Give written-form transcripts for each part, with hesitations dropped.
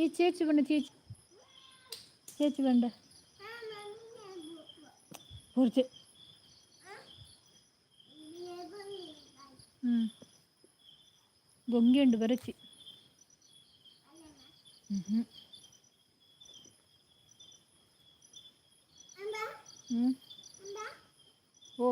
ಈ ಚೇಚು ಬಣ್ಣ ಚೇಚು ಚೇಚು ಬಂಡ ಪೂರ್ತಿ. ಹ್ಞೂ, ಬೊಂಗಿ ಉಂಡು ಬರಚಿ. ಹ್ಞೂ ಹ್ಞೂ. ಓ.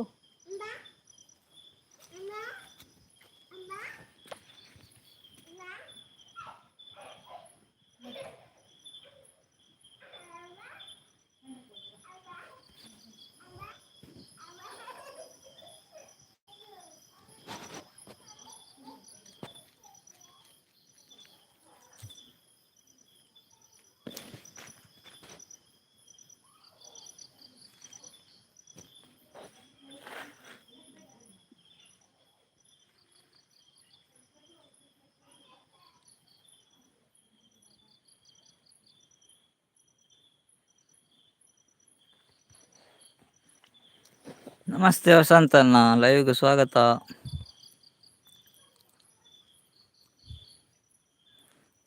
ನಮಸ್ತೆ ವಸಂತಣ್ಣ, ಲೈವ್ಗೆ ಸ್ವಾಗತ.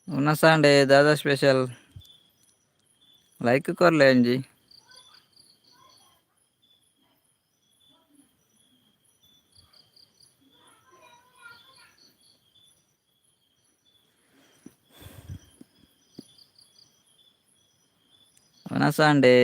ಉನಸಾಂಡೆ ದಾದಾ ಸ್ಪೆಷಲ್? ಲೈಕ್ ಕೊರ್ಲೆ ಅಂಜಿ. ಉನಸಾಂಡೆ.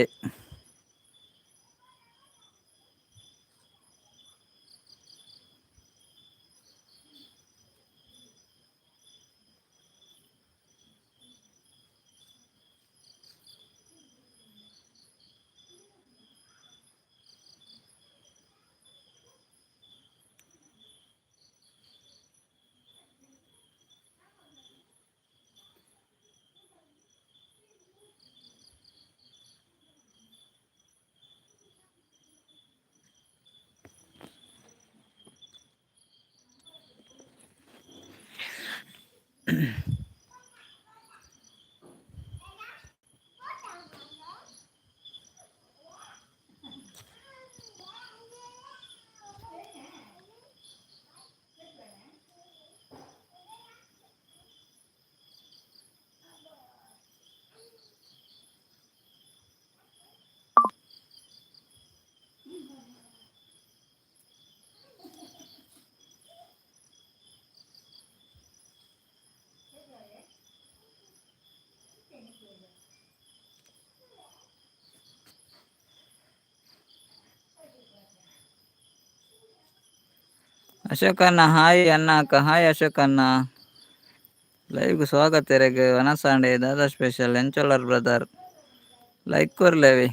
ಅಶೋಕಣ್ಣ ಹಾಯ್ ಅಣ್ಣ ಅಕ್ಕ. ಹಾಯ್ ಅಶೋಕಣ್ಣ, ಲೈವ್ಗೆ ಸ್ವಾಗತ ಇರೆಗ್. ವನಸಾಂಡೆ ದಾದಾ ಸ್ಪೆಷಲ್? ಎಂಚೊಲ್ಲರ್ ಬ್ರದರ್? ಲೈಕ್ ಕೊರ್ಲೇವಿ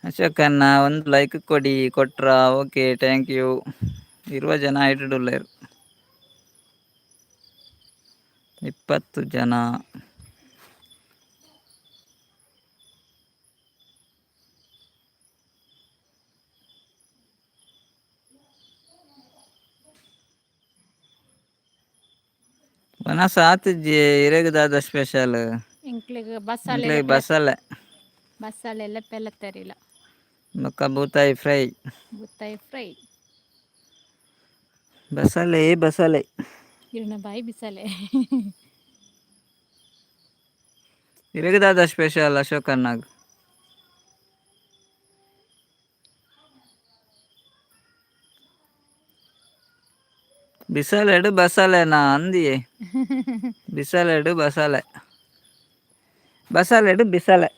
ಅಶೋಕಣ್ಣ, ಒಂದು ಲೈಕ್ ಕೊಡಿ. ಕೊಟ್ರ? Okay, thank you. 20 ಜನ ಇಡುಲ್ಲೇರು, 20 ಜನ. ವನಸ ಆತಿಜ್ಜಿ, ಇರೆಗ್ ದಾದ ಸ್ಪೆಷಲ್? ಎಂಕ್ಲೆಗ್ ಬಸಾಲೆ. ಎಂಕ್ಲೆಗ್ ಬಸಲೆ. ಬಸಾಲೆ ಎಲ್ಲ ಪೆಲತ್ತರಿಲ್ಲ. ಬೊಕ್ಕ ಬೂತಾಯಿ ಫ್ರೈ. ಬೂತಾಯಿ ಫ್ರೈ. ಬಸಲೆ ಬಸಲೆ. ಇರ್ನ ಬಾಯಿ ಬಿಸಲೆ. ಇರೆಗ್ ದಾದ ಸ್ಪೆಷಲ್ ಅಶೋಕ್ ಅಣ್ಣಗ್? ಬಿಸಲೆಡ್ ಬಸಲೆನಾ ಅಂದಿಯೇ. ಬಿಸಲೆಡ್ ಬಸಲೆ, ಬಸಲೆಡ್ ಬಿಸಲೆ.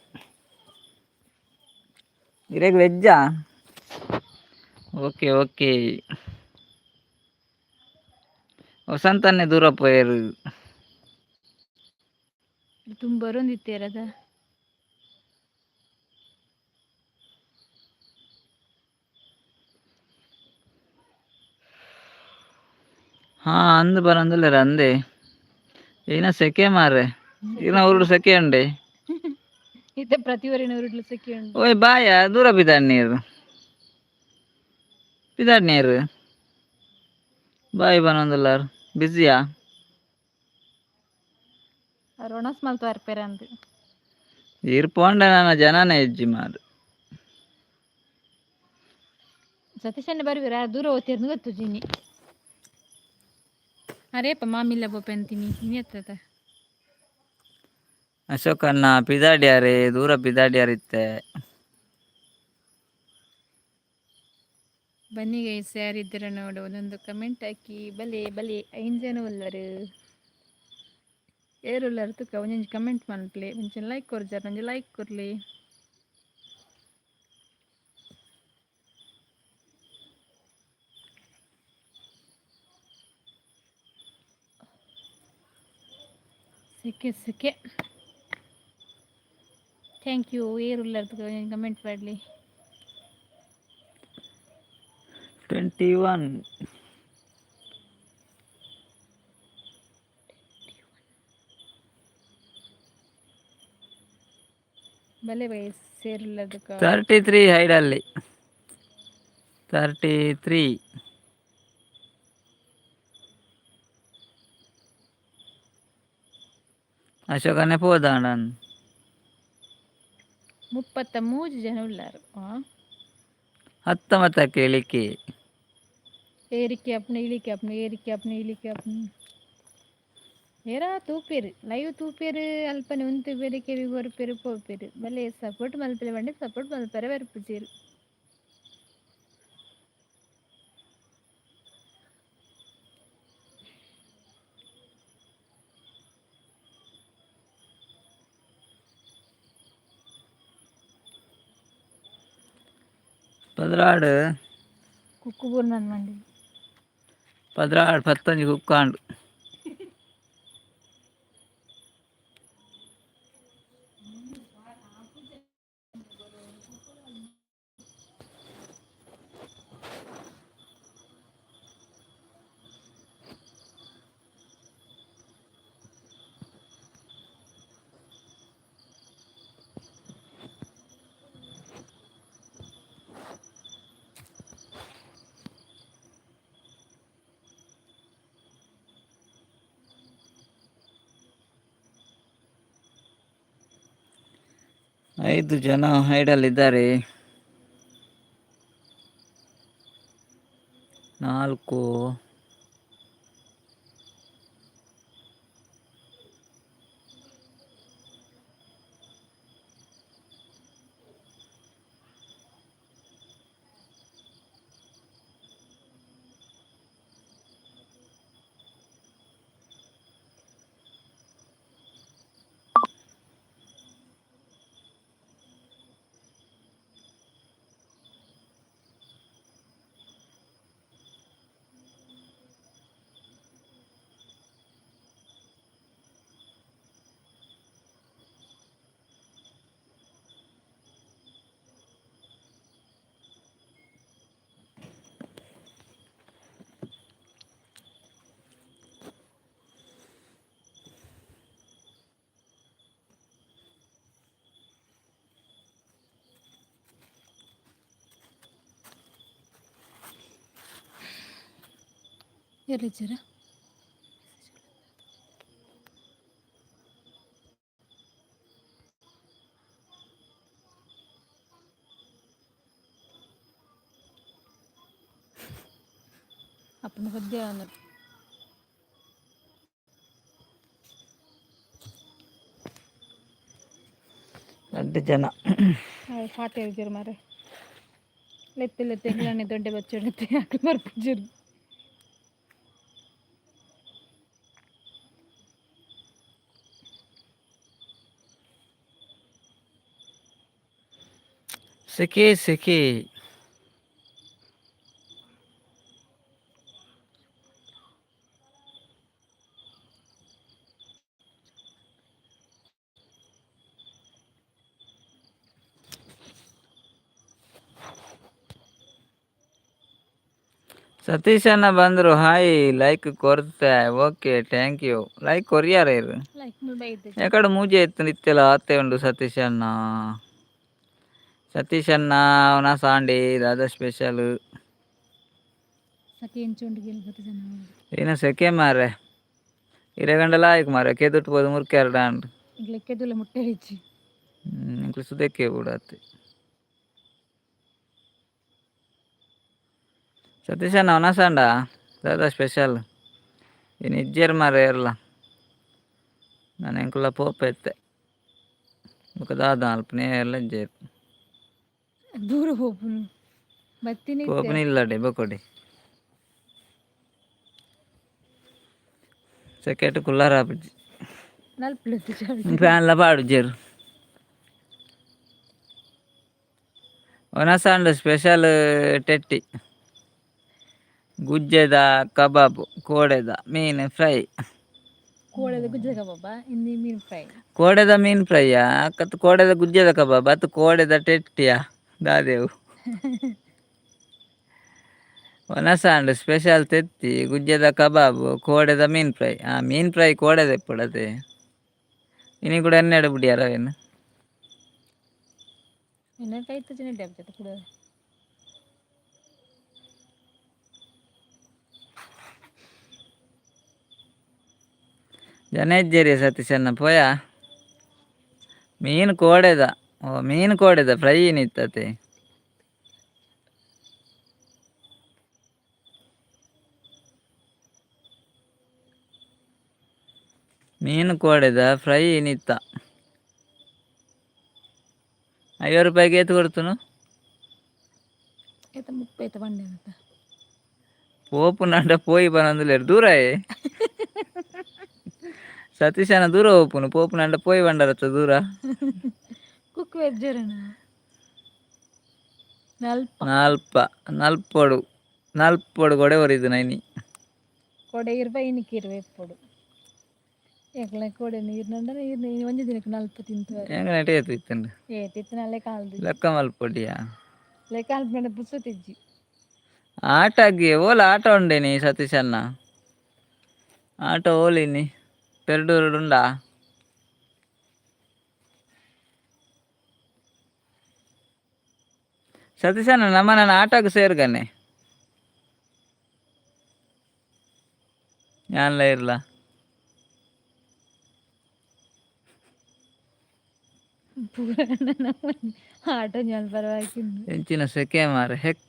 ಇರೆಗ್ ವೆಜ್ಜಾ? Okay okay. ವಸಂತನ್ನೇ ದೂರ ಪೋಯೆರ್. ತುಂಬ ಬರೊಂದಿತ್ತೇರದ. ಹಾ, ಅಂದ್ ಬರಂದಿಲ್ಲೆರ್ ಅಂದೆ. ಏನ ಸೆಕೆ ಮಾರ್ರೆ, ಇರ್ನ ಊರುಡು ಸೆಕೆ ಉಂಡೆ. ಇತ್ತೆ ಪ್ರತಿ ಊರುಡ್ಲ ಸೆಕೆ ಉಂಡು. ಓಯ್ ಬಾಯ, ದೂರ ಪಿದಾಡ್ ನೀರು, ಪಿದಾಡ್ ನೀರು. ಬಾಯ್ ಬನೊಂದುಲ್ಲಾರ್, ಬಿಸಿಯಾ? ಅವ್ರು ಒಣಸ್ ಮಲ್ತ್ ಬರ್ಪೆರ್ ಅಂದ್. ಈರ್ ಪೋಂಡ ನನ್ನ ಜನನೇ ಇಜ್ಜಿ ಮಾರ್. ಸತೀಶಣ್ಣ ಬರುವೆರಾ? ದೂರ ಹೋಗ್ತಿರ್ನು ಗೊತ್ತು ಜಿನ್ನಿ. ಅರೇಪ ಮಾಮಿಲ್ಲ ಬೋಪೆಂತೀನಿ ಇನ್ನೆತ್ತದ. ಅಶೋಕಣ್ಣ ಪಿದಾಡ್ಯಾರೆ, ದೂರ ಪಿದಾಡ್ಯಾರಿತ್ತೆ. ಬನ್ನಿ ಗೈಸ್, ಯಾರಿದ್ದೀರ ನೋಡು, ಒಂದೊಂದು ಕಮೆಂಟ್ ಹಾಕಿ. ಬಲೆ ಬಲೆ, ಐನ್ ಜನ ಉಲ್ಲರು. ಏರುಲ್ಲರು ತುಕ್ಕ ಒಂಜೊಂಜಿ ಕಮೆಂಟ್ ಮನ್ಪಲೆ. ಒಂಚೂರು ಲೈಕ್ ಕೊರ್ಜಾರ, ಒಂಜಿ ಲೈಕ್ ಕೊರ್ಲಿ. ಸೆಕೆ ಸೆಕೆ. Thank you. ಏರುಲ್ಲರು ತುಕ್ಕ ಒಂಜೊಂಜಿ ಕಮೆಂಟ್ ಮಾಡಲಿ. 21. ಬಲೆ ಗೈಸ್, ಸೇರುಲ್ಲದಕ್ಕ. 33 ಹೈಡಲ್ಲಿ 33. ಅಶೋಕನೇ ಪೋದಾಂಡ. 33 ಜನ ಉಳ್ಳಾರು. ಹತ್ತೊಂಬತ್ತಕ್ಕೆ ಇಳಿಕೆ. ಏರಿಕೆ ಅಪ್ನ ಇಳಿಕೆ ಅಪ್ನ, ಏರಿಕೆ ಅಪ್ನ ಇಳಿಕೆ ಅಪ್ನ. ಏರಾ ತೂಪೇರು, ಲೈವ್ ತೂಪೇರು, ಅಲ್ಪನೆ ಉಂತುಪೇರು, ಕೆವಿ ಕೊರ್ಪೇರು, ಪೋಪೇರು. ಬಲೆ, ಸಪೋರ್ಟ್ ಮಲ್ಪಲೆ ಬಂಡೆ ಸಪೋರ್ಟ್ ಮಲ್ಪರೆ ಬರ್ಪುಜೇರು. 12. ಕುಕ್ಕು ಬೂರ್ನನ್ ಮಂಡಿ. 12, ಪತ್ತೊಂಜಿ ಕುಕ್ಕಾಂಡು. ಐದು ಜನ ಹೈಡಲ್ಲಿದ್ದಾರೆ. ನಾಲ್ಕು. ಎಲ್ಲಿದ್ದೀರಾ? ಅಪ್ಪನ ಸದ್ಯ. ಎರಡು ಜನ. ಪಾತೆರ್ಜೆರ್ ಮಾರೆ. ಲೆತ್ತು ಲೆತ್ತು ಎಂಗ್ಲನೆ ದೊಡ್ಡ ಬಚ್ಚೊಡತ್ತೆ ಅಕ್ಲು ಬರ್ಪುಜೆರ್. ಸೆಕೆ ಸೆಕೆ. ಸತೀಶ್ ಅಣ್ಣ ಬಂದರು. ಹಾಯ್, ಲೈಕ್ ಕೊರ್ತೆ. Okay, thank you. Like ಕೊರಿಯಾರ ಇರು. ಲೈಕ್ ಬೈದೆ. ಯಾಕಡೆ ಮೂಜೆ ಇತ್ತು ನಿತ್ಯಲ ಆತೆ ಉಂಡು. ಸತೀಶ್ ಅಣ್ಣ, ಸತೀಶ್ ಅಣ್ಣ, ಅವನ ಸಾಂಡಿ ದಾದಾ ಸ್ಪೆಷಲ್? ಸಖಿ ಎಂಚುಂಡು ಗೆಲ್ ಗೊತ್ತು ಜನ. ಏನ ಸೆಕೆ ಮಾರೆ. ಇರಗಂಡಲ ಆಯ್ತು ಮಾರೆ, ಕೆದುಟ್ಟು ಪೋದು ಮುರ್ಕೆರಡ ಅಂಡ್. ಈಗ ಲೆಕ್ಕೆದುಲ್ಲ ಮುಟ್ಟೆ ಹೆಚ್ಚಿ. ಇಂಕ್ಲು ಸುದಕ್ಕೆ ಬಿಡತ್ತೆ. ಸತೀಶ್ ಅಣ್ಣ, ಅವನ ಸಾಂಡ ದಾದಾ ಸ್ಪೆಷಲ್? ಇನ್ನು ಮಾರ ಇರಲ್ಲ ನಾನು ಎಂಕುಲ ಪೋಪ ಎತ್ತೆ ಬೊಕ ದಾದ ಅಲ್ಪನೇ ಎಲ್ಲ ಇಜ್ಜೆರ್. ದೂರ ಪೋಪುನು ಬತ್ತಿನಿ. ಪೋಪುನ ಇಲ್ಲಡೆ ಬೊಕೊಡಿ ಸೆಕೆಟ್ ಕುಲ್ಲಾರ ಆಪುಜಿ. ನಲ್ಪುಲತ್ತು. ಫ್ಯಾನ್ಲ ಪಾಡುಜೆರ್. ಒನಸಾಂಡ್ ಸ್ಪೆಷಲ್ ಟೆಟ್ಟಿ, ಗುಜ್ಜೆದ ಕಬಾಬ್, ಕೋಡೆದ ಮೀನು ಫ್ರೈ. ಕೋಡೆದ ಗುಜ್ಜೆ ಕಬಾಬ ಇಂದಿ ಮೀನು ಫ್ರೈ. ಕೋಡೆದ ಮೀನು ಫ್ರೈಯಾ ಕತ್ ಕೋಡೆದ ಗುಜ್ಜೆದ ಕಬಾಬ್ ಅತ್ ಕೋಡೆದ ಟೆಟ್ಟಿಯಾ ದಾದೇವು? ಒನಸಾಂಡ್ ಸ್ಪೆಷಲ್ ತೆತ್ತಿ, ಗುಜ್ಜೆದ ಕಬಾಬ್, ಕೋಡೆದ ಮೀನು ಫ್ರೈ. ಆ ಮೀನು ಫ್ರೈ ಕೋಡೆದ ಇಪ್ಪುಡತೆ. ಇನಿ ಕೂಡ ಎಣ್ಣೆಡ್ ಬುಡಿಯಾರ ಅವೇನು? ಎನ್ನ ಕೈ ತುಜಿನ ಡ್ಯಾಬ್ ಕೂಡ. ಜನ ಇಜ್ಜೆರಿ ಸತೀಶಣ್ಣ ಪೋಯಾ? ಮೀನು ಕೋಡೆದ, ಓ ಮೀನು ಕೋಡೆದ ಫ್ರೈ ಏನಿತ್ತತೆ. ಮೀನು ಕೋಡೆದ ಫ್ರೈ ನಿತ್ತ. 50 ರೂಪಾಯಿಗೆ ಏತು ಕೊಡ್ತುನು? ಏತ ಮುಪ್ಪ ಏತ ಬಂಡೆ ಅಂತ. ಪೋಪುನಂಡ ಪೋಯಿ ಬರಂದುಲ್ಲೆರ್ ದೂರಯೇ ಸತೀಶನ, ದೂರ ಪೋಪುನು. ಪೋಪುನಂಡ ಪೋಯಿ ಬಂಡರತ್ತ ದೂರ. ಕುಕ್ ವೆಜ್ಜರಣ ನಲ್ಪ. ನಲ್ಪ ನಲ್ಪೊಡು ನಲ್ಪೊಡು ಕೊಡೆ ಒರಿದು ನೈನಿ. ಕೊಡೆ ಇರ್ವ ಇನಿಕ್ ಇರ್ವ ಇಪ್ಪೊಡು. ಎಂಕ್ಲೆ ಕೋಡೆ ನೀರ್ನಂಡ ನೀರು ಒಂಜಿ ದಿನಕ್ಕೆ ನಲ್ಪ ತಿಂತುವರೆ. ಎಂಕ್ ನೆಟ್ ಏತ್ ಇತ್ತುಂಡು? ಏತ್ ಇತ್ತಿನಲ್ಲೇ ಕಾಲ್ದು. ಲೆಕ್ಕ ಮಲ್ಪೊಡಿಯಾ? ಲೆಕ್ಕ ಮಲ್ಪುಂಡ ಪುರ್ಸೊತಿಜ್ಜಿ. ಆಟಗ್ ಓಲ ಆಟ ಉಂಡೇನಿ ಸತೀಶಣ್ಣ? ಆಟ ಓಲಿನಿ ಪೆರ್ಡೂರುಡುಂಡಾ? ಸತೀಶಣ್ಣ, ನಮ್ಮ ನನ್ನ ಆಟಗ್ ಸೇರ್ಗನೆ ಯಾನ್ಲ ಇರ್ಲ. ಪೂರ ಆಟೋ ಜಾನ್ ಪರವಾಗಿಲ್ಲ. ಎಂಚಿನ ಸೆಕೆ ಮಾರೆ ಹೆಕ್.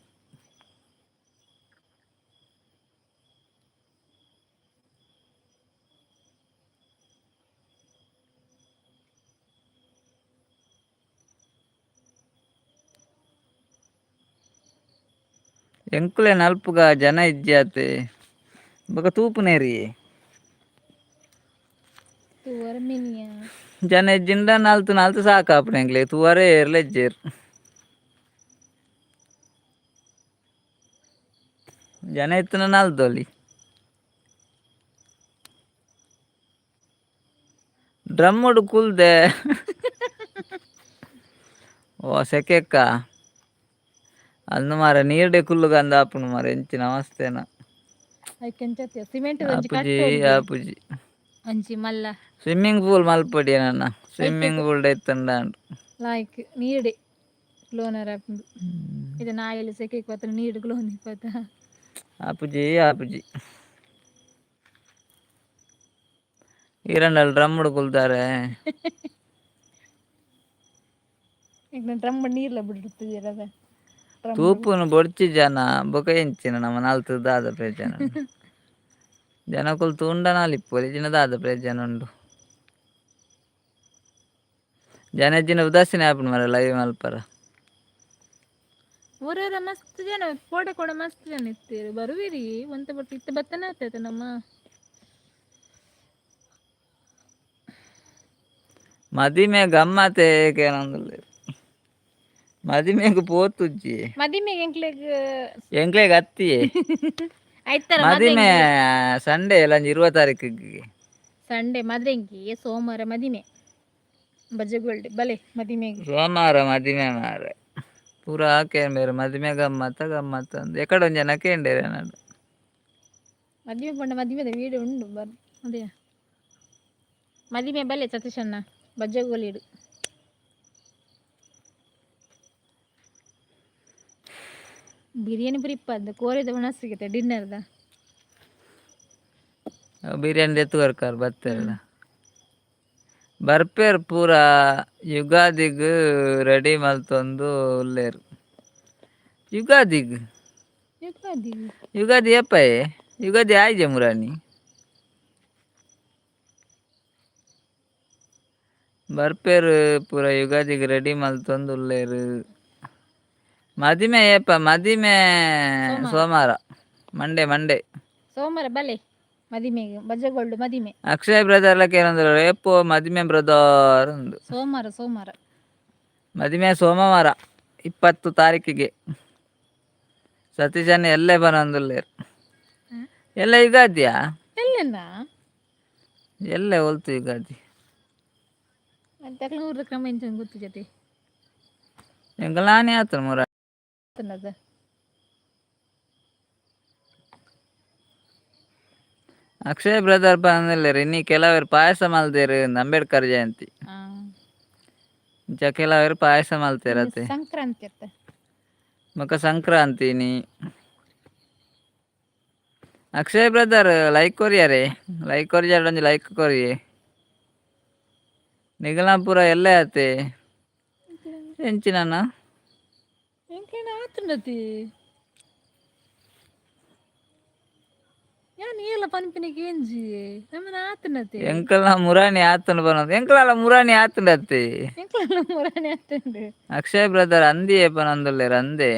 ಎಂಕುಲೆ ನಲ್ಪುಗ ಜನ ಇಜ್ಜಾತೆ ಬೊಕ ತೂಪುನೇರಿ. ತೂವರ ಮಿನಿಯ. ಜನ ಇಜ್ಜಿಂಡ ನಲ್ತು ನಲ್ತು ಸಾಕಾಪುಂಡು ಎಂಕ್ಲೆಗ್ ತೂವರೆ ಏರ್ಲ ಇಜ್ಜೆರ್. ಜನ ಇತ್ತುಂಡ ನಲ್ತೊಲಿ. ಡ್ರಮ್ಮುಡು ಕುಲ್ದೆ. ಓ ಸೆಕೆಕ್ಕ ಅಂದ್ ಮಾರೆ ನೀರ್ಡೆ ಕುಲ್ಲುಗಂದ ಆಪುಂಡು ಮಾರೆ, ಎಂಚಿನ ಅವಸ್ಥೆನ. ಐಕೆಂಚ ಸಿಮೆಂಟ್ ಒಂಜಿ. ಆಪುಜಿ. ಕಟ್ಟೊಡು. ಆಪುಜಿ. ಒಂಜಿ ಮಲ್ಲ. ಸ್ವಿಮ್ಮಿಂಗ್ ಪೂಲ್ ಮಲ್ಪೊಡಿ ನನ, ಸ್ವಿಮ್ಮಿಂಗ್ ಪೂಲ್ ಇತ್ತುಂಡ. ಲಾಯ್ಕ್ ನೀರ್ಡೆ ಕ್ಲೋನರ್ ಆಪುಂಡು. ಇದು ನಾಯಿಲು ಸೆಕೆಕ್ ಬತ್ತುಂಡ ನೀರ್ಡ್ ಕ್ಲೋನ್ ಇಪ್ಪತ್ತ. ಆಪುಜಿ ಆಪುಜಿ. ಈರಂಡಲ್ ಡ್ರಮ್ಮುಡು ಕುಲ್ತಾರೆ. ಈಗ ಡ್ರಮ್ ನೀರ್ಲ ಬಿಡ್ತದೆ. ತೂಪುನು ಬೊಡ್ಚಿ ಜನ ಬೊಕ ಎಂಚಿನ ನಮ ನಲ್ತು ದಾದ ಪ್ರಯೋಜನ? ಜನಕುಲು ತೂಂಡ ನಲಿಪೊಲಿ, ಇಜ್ಜಿಂಡ ದಾದ ಪ್ರಯೋಜನ ಉಂಡು? ಜನ ಇಜ್ಜಿಂಡ ಉದಾಸೀನ ಆಪುಂಡು ಮಾರ್ರೆ ಲೈವ್ ಮಲ್ಪರ. ಊರರ ಮಸ್ತ್ ಜನ, ಕೋಡೆ ಕೋಡೆ ಮಸ್ತ್ ಜನ ಇತ್ತೀರು, ಬರುವಿರಿ ಒಂತ ಬಟ್ ಇತ್ತ ಬತ್ತನ ಆಗ್ತೈತೆ ನಮ್ಮ. ಮದಿಮೆ ಗಮ್ಮತೆ ಕೇನೊಂದುಲ್ಲೆರ್, ಮದಿಮೆಗ್ ಪೋತುಜ್ಜಿ. ಮದಿಮೆಗೆ ಎಂಕ್ಲೆಗ್ ಎಂಕ್ಲೆಗ್ ಅತ್ತಿಯೇ. ಐತರ. ಮದಿಮೆ ಸಂಡೇ ಲಂಜಿ 20 ತಾರೀಕಿಗೆ. ಸಂಡೆ ಮದ್ರೆಂಕಿ, ಸೋಮವಾರ ಮದಿಮೆ ಬಜಗೋಲ್ಡ್. ಬಲೆ ಮದಿಮೆಗೆ. ಸೋಮವಾರ ಮದಿಮೆ ಮಾರೆ. ಪೂರ ಕೇಂಬೇರು ಮದಿಮೆ ಗಮ್ಮತ್ತ ಗಮ್ಮತ್ತ ಅಂದ್ ಎಕಡೆ ಒಂಜಿ ಜನ ಕೇಂಡೇರೆ ಎನಡ. ಮದಿಮೆ ಪಂಡ ಮದಿಮೆದ ವೀಡಿಯೋ ಉಂಡು ಬರ್ ಅದೇ ಮದಿಮೆ. ಬಲೆ ಸತೀಶಣ್ಣ, ಬಜ್ಜಗೋಲಿಡು. ಬಿರಿಯಾನಿ ಪುರಿ ಇಪ್ಪದ್ದು ಕೋರಿದ ಒಣಸಿಗುತ್ತೆ ಡಿನ್ನರ್ದ. ಬಿರಿಯಾನಿ ದೆತ್ತು ಕೊರ್ಕಾರ್ ಬತ್ತೆರ್ಡ ಬರ್ಪೇರ್. ಪೂರ ಯುಗಾದಿಗ್ ರೆಡಿ ಮಲ್ತೊಂದು ಉಲ್ಲೆರ್ ಯುಗಾದಿಗ್. ಯುಗಾದಿ. ಯುಗಾದಿ ಏಪಯೆ? ಯುಗಾದಿ ಆಯ್ಜೆ ಮುರಾನಿ. ಬರ್ಪೇರು ಪೂರ ಯುಗಾದಿಗೆ ರೆಡಿ ಮಲ್ತೊಂದುಲ್ಲೇರು. ಮದಿಮೆ ಏಪ? ಮದಿಮೆ ಸೋಮವಾರ. ಸೋಮವಾರ, ಮಂಡೇ ಮಂಡೇ. ಸೋಮವಾರ ಬಲೆ ಮದಿಮೆಗೆ, ಬಜಗೋಲ್ಡು ಮದಿಮೆ. ಅಕ್ಷಯ್ ಬ್ರದರ್ ಲಕ್ಕ ಏನಂದ್ರೆ ಏಪೋ ಮದಿಮೆ ಬ್ರದರ್ ಅಂದು. ಸೋಮವಾರ ಸೋಮವಾರ. ಮದಿಮೆ ಸೋಮವಾರ 20 ತಾರೀಕಿಗೆ. ಸತೀಶನ್ ಎಲ್ಲೇ ಬರಂದುಲ್ಲೇರು. ಎಲ್ಲ ಯುಗಾದಿಯಾ? ಎಲ್ಲೆನ್ನ? ಎಲ್ಲೇ ಹೋಲ್ತು ಯುಗಾದಿ? ಮತ್ತೆ ಊರದ ಕ್ರಮ ಎಂಚ ಗೊತ್ತು ಜೊತೆ. ಎಂಕಲ್ ನಾನೇ ಆತನ ಮುರ. ಆತನದ. ಅಕ್ಷಯ್ ಬ್ರದರ್ ಬಂದಿಲ್ಲೇರು. ಇನ್ನಿ ಕೆಲವರು ಪಾಯಸ ಮಲ್ದೇರು ಅಂಬೇಡ್ಕರ್ ಜಯಂತಿ. ಇಂಚ ಕೆಲವರು ಪಾಯಸ ಮಲ್ತೇರತೆ. ಸಂಕ್ರಾಂತಿ ಅತ್ತ. ಮಕ ಸಂಕ್ರಾಂತಿ ನೀ. ಅಕ್ಷಯ್ ಬ್ರದರ್ ಲೈಕ್ ಕೊರಿಯರೇ, ಲೈಕ್ ಕೊರಿಯಾರ, ಒಂಜಿ ಲೈಕ್ ಕೊರಿಯೆ. ನಿಗಲಾಪುರ ಎಲ್ಲೇ ಆತೆ ಎಂಚಿನ? ಎಂಕ್ಲೇನ ಆತುಂಡತಿ, ಯಾನ್ ಏಲ ಪನ್ಪಿನಿಗೆ ಎಂಜಿ ನಮ್ಮನ ಆತುಂಡತಿ. ಎಂಕಲ್ನ ಮುರಾಣಿ ಆತನ ಬರೋದು, ಎಂಕಲಲ್ಲ ಮುರಾಣಿ ಆತುಂಡತ್ತೆ. ಎಂಕ್ಲನ ಮುರಾಣಿ ಆತುಂಡು. ಅಕ್ಷಯ್ ಬ್ರದರ್ ಅಂದಿಯೇ ಪನೊಂದುಲ್ಲೆರ್ ಅಂದೆ.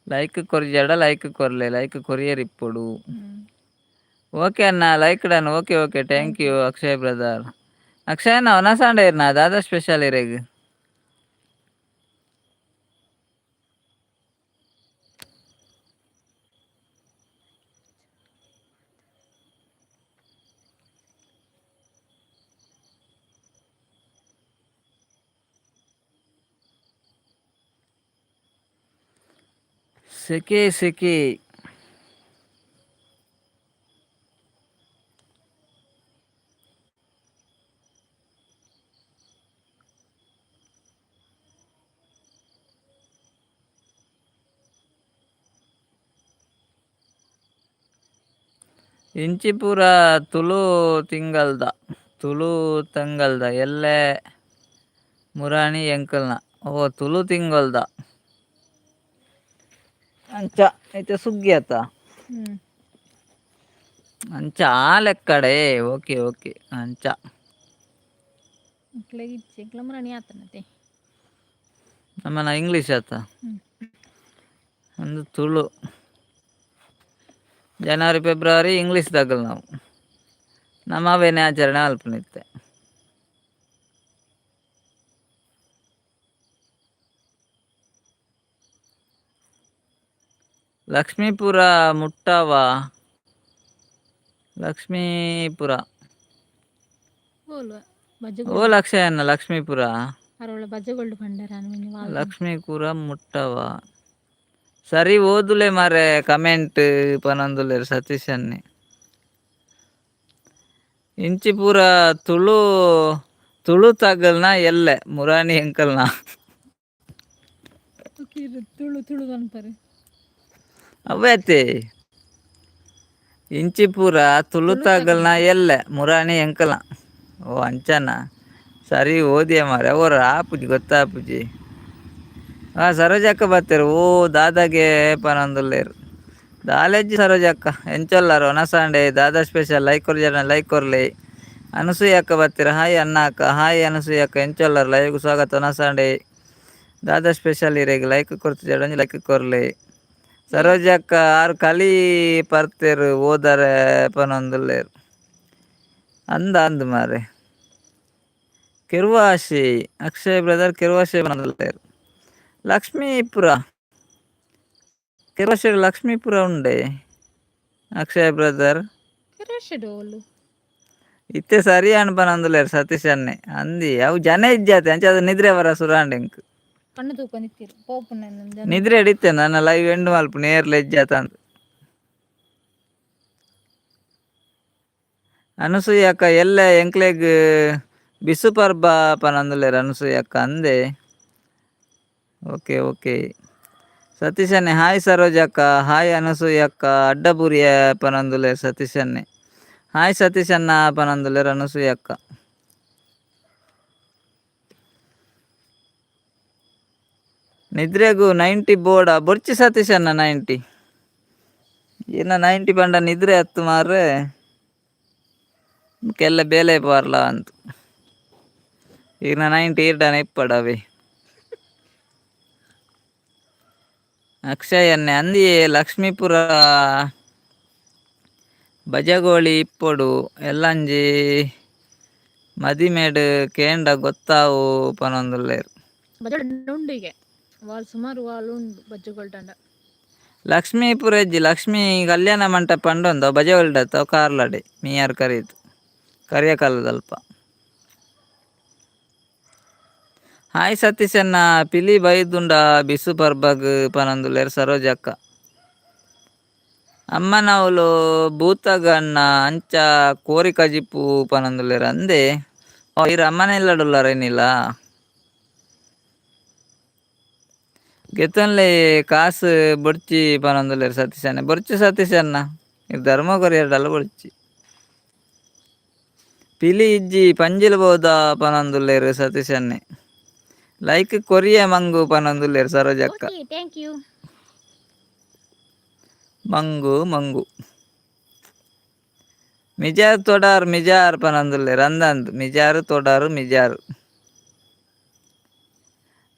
ಲೈಕ್ ಕೊರ್ಜಡ ಲೈಕ್ ಕೊರ್ಲೆ, ಲೈಕ್ ಕೊರಿಯರ್ ಇಪ್ಪೊಡು. ಓಕೆ ಅಣ್ಣ, like done. Okay okay, thank you Akshay brother. Akshay ಅಣ್ಣ ಒನಸಾಂಡ ಇರ್ನಾ? ದಾದಾ ಸ್ಪೆಷಲ್ ಇರೆಗ್? ಸೆಕೆ ಸೆಕೆ. ಇಂಚಿಪುರ ತುಳು ತಿಂಗಲ್ದ, ತುಳು ತಂಗಲ್ದ ಎಲ್ಲೆ ಮುರಾಣಿ ಎಂಕಲ್ನ. ಓ ತುಳು ತಿಂಗಲ್ದ ಅಂಚ ಐತೆ ಸುಗ್ಗಿ ಆತ. ಅಂಚ ಆ ಲೆಕ್ಕಡೆ. ಓಕೆ ಓಕೆ, ಅಂಚ. ಎಂಕ್ಲೆಗ್ ಇಜ್ಜಿ, ಎಂಕ್ಲ ಮುರಾಣಿ ಆತುಂಡತೆ. ನಮ್ಮನ ಇಂಗ್ಲೀಷ್ ಆತ. ಒಂದು ತುಳು January February English ದಗಲ್. ನಾವು ನಮ್ಮ ಅವೇನೆ ಆಚರಣೆ ಅಲ್ಪನಿತ್ತೆ. ಲಕ್ಷ್ಮೀಪುರ ಮುಟ್ಟವ? ಲಕ್ಷ್ಮೀಪುರ. ಓಲು? ಓ. ಬಜಗೋಲ್ಡು. ಲಕ್ಷಯನ್ನ ಲಕ್ಷ್ಮೀಪುರ. ಅರೋಳ ಬಜಗೋಲ್ಡು ಪಂಡರ. ಲಕ್ಷ್ಮೀಪುರ ಮುಟ್ಟವ? ಸರಿ ಓದುಲೆ ಮಾರೆ ಕಮೆಂಟ್ ಪನೊಂದುಲ್ಲೆರ್ ಸತೀಶ್ ಅನ್ನೆ. ಇಂಚಿಪುರ ತುಳು ತುಳು ತಗಲ್ನ ಎಲ್ಲೆ ಮುರಾಣಿ ಎಂಕಲ್ನ. ತುಳು ತುಳು ಪನ್ಪರು. ಅವ್ವತೆ, ಇಂಚಿಪುರ ತುಳು ತಗಲ್ನ ಎಲ್ಲೆ ಮುರಾಣಿ ಎಂಕಲ್ನ. ಓ ಅಂಚನ, ಸರಿ ಓದಿಯ ಮಾರೆ. ಅವರ ಆಪುಜಿ, ಗೊತ್ತಾಪುಜಿ. ಆ ಸರೋಜಕ್ಕ ಬತ್ತೆರ್. ಓ ದಾದಾಗೆ ಪನೊಂದುಲ್ಲೆರ್. ದಾಲೆಜ್ಜಿ ಸರೋಜಕ್ಕ, ಎಂಚೊಲ್ಲರ್? ಒನಸಾಂಡೆ ದಾದಾ ಸ್ಪೆಷಲ್? ಲೈಕ್ ಕೊರ್ಜನ ಲೈಕ್ ಕೊರ್ಲೆ. ಅನಸೂಯ ಅಕ್ಕ ಬತ್ತೆರ್. ಹಾಯ್ ಅಣ್ಣ ಅಕ್ಕ. ಹಾಯ್ ಅನಸೂಯ ಅಕ್ಕ, ಎಂಚೊಲ್ಲರ್? ಲೈವ್ಗೆ ಸ್ವಾಗತ. ಒನಸಾಂಡೆ ದಾದಾ ಸ್ಪೆಷಲ್ ಇರೆಗ್? ಲೈಕ್ ಕೊರ್ತಿಜಡ ಒಂಜಿ ಲೈಕ್ ಕೊರ್ಲೆ. ಸರೋಜಕ್ಕ ಆರ್ ಕಲಿ ಪರ್ತೆರ್ ಓದರೆ ಪನೊಂದುಲ್ಲೆರ್. ಅಂದ ಅಂದ್ ಮಾರೆ. ಕೆರ್ವಾಶಿ ಅಕ್ಷಯ್ ಬ್ರದರ್ ಕೆರ್ವಾಶಿ ಪನೊಂದುಲ್ಲೆರ್. ಲಕ್ಷ್ಮೀಪುರ, ಕೆರ್ವಾಶಿ ಲಕ್ಷ್ಮೀಪುರ ಉಂಡೆ ಅಕ್ಷಯ್ ಬ್ರದರ್? ಓಲು? ಇತ್ತೆ ಸರಿ ಅನ್ಪನೊಂದುಲ್ಲೆರ್ ಸತೀಶ್ ಅನ್ನೆ. ಅಂದಿ ಅವು ಜನ ಇಜ್ಜಾತೆ, ಅಂಚ ಅದು ನಿದ್ರೆ ಬರ ಸುರಾಂಡ್ ಎಂಕ್. ಕಣ್ಣು ತೂಕೊಂಡಿತ್ತೀರು ಪೋಪುನ. ನಿದ್ರೆ ಹಿಡಿತೆ ನನ್ನ ಲೈವ್ ಎಂಡ್ ಮಲ್ಪ ನೇರ್ಲ ಇಜ್ಜಾತ ಅಂದ್. ಅನಸೂಯ ಅಕ್ಕ ಎಲ್ಲೆ ಎಂಕ್ಲೆಗ್ ಬಿಸು ಪರ್ಬ ಪನೊಂದುಲ್ಲೆರ್ ಅನಸೂಯ ಅಕ್ಕ. ಅಂದೆ, ಓಕೆ ಓಕೆ. ಸತೀಶನ್ನೆ ಹಾಯ್ ಸರೋಜಕ್ಕ, ಹಾಯ್ ಅನಸೂಯ ಅಕ್ಕ. ಅಡ್ಡಬುರಿಯ ಪನೊಂದುಲ್ಲೆರ್ ಸತೀಶನ್ನೆ. ಹಾಯ್ ಸತೀಶಣ್ಣ ಪನೊಂದುಲ್ಲೆರ್ ಅನಸೂಯ ಅಕ್ಕ. ನಿದ್ರೆಗು 90 ಬೋಡ ಬೊರ್ಚಿ ಸತೀಶಣ್ಣ 90. ಏನ 90 ಪಂಡ ನಿದ್ರೆ ಹತ್ತು ಮಾರ್ರೆ ಕೆಲ್ಲ ಬೇಲೆ ಪಾರ್ಲ ಅಂತ. ಈರ್ನ 90 ಈರ್ಡನ ಇಪ್ಪಡವೆ. ಅಕ್ಷಯನ್ನೆ ಅಂದಿಯೇ ಲಕ್ಷ್ಮೀಪುರ ಬಜಗೋಳಿ ಇಪ್ಪೊಡು ಎಲ್ಲಂಜಿ ಮದಿಮೆಡ್ ಕೇಂಡ ಗೊತ್ತಾವು ಪನೊಂದುಲ್ಲೆರ್. ಉಂಡು ವಾಲ್ ಸುಮಾರು ವಾಲ್ ಉಂಡು ಬಜ್ಜುಗೊಲ್ಟಂಡ. ಲಕ್ಷ್ಮೀಪುರ ಇಜ್ಜಿ, ಲಕ್ಷ್ಮೀ ಕಲ್ಯಾಣ ಮಂಟಪ ಉಂಡು ಬಜಗೋಳಿಡತ್ತ ಕಾರ್ಲಡೆ ಮೀಯಾರ್ ಕರೀತು ಕರಿಯಕಲ್ಲದಲ್ಪ. ಹಾಯ್ ಸತೀಶಣ್ಣ, ಪಿಲಿ ಬೈದುಂಡ ಬಿಸು ಪರ್ಬಗ್ ಪನೊಂದುಲ್ಲೆರ್ ಸರೋಜಕ್ಕ. ಅಮ್ಮನವ್ಲು ಭೂತಗಣ್ಣ ಅಂಚ ಕೋರಿ ಕಜಿಪು ಪನೊಂದುಲ್ಲೆರ್ ಅಂದೆ. ಈರ್ ಅಮ್ಮನ ಇಲ್ಲಡುಲ್ಲಾರ ಇನಿಲ? ಗೆತೊನ್ಲೆ ಕಾಸ್ ಬೊಡ್ಚಿ ಪನೊಂದುಲ್ಲೆರ್ ಸತೀಶಣ್ಣ. ಬೊರ್ಚಿ ಸತೀಶಣ್ಣ, ಈರ್ ಧರ್ಮ ಕೊರಿಯರ್ಡಲ ಬೊಡ್ಚಿ. ಪಿಲಿ ಇಜ್ಜಿ ಪಂಜಿಲು ಪೋದ ಪನೊಂದುಲ್ಲೆರ್ ಸತೀಶಣ್ಣೆ. ಲೈಕ್ ಕೊರಿಯ ಮಂಗು ಪನೊಂದುಲ್ಲೆರ್ ಸರೋಜಕ್ಕ. Okay, thank you. ಮಂಗು ಮಂಗು ಮಿಜಾರ್ ತೊಡಾರ್ ಮಿಜಾರ್ ಪನೊಂದುಲ್ಲೆರ್. ಅಂದಂದ್ ಮಿಜಾರು ತೊಡಾರು ಮಿಜಾರು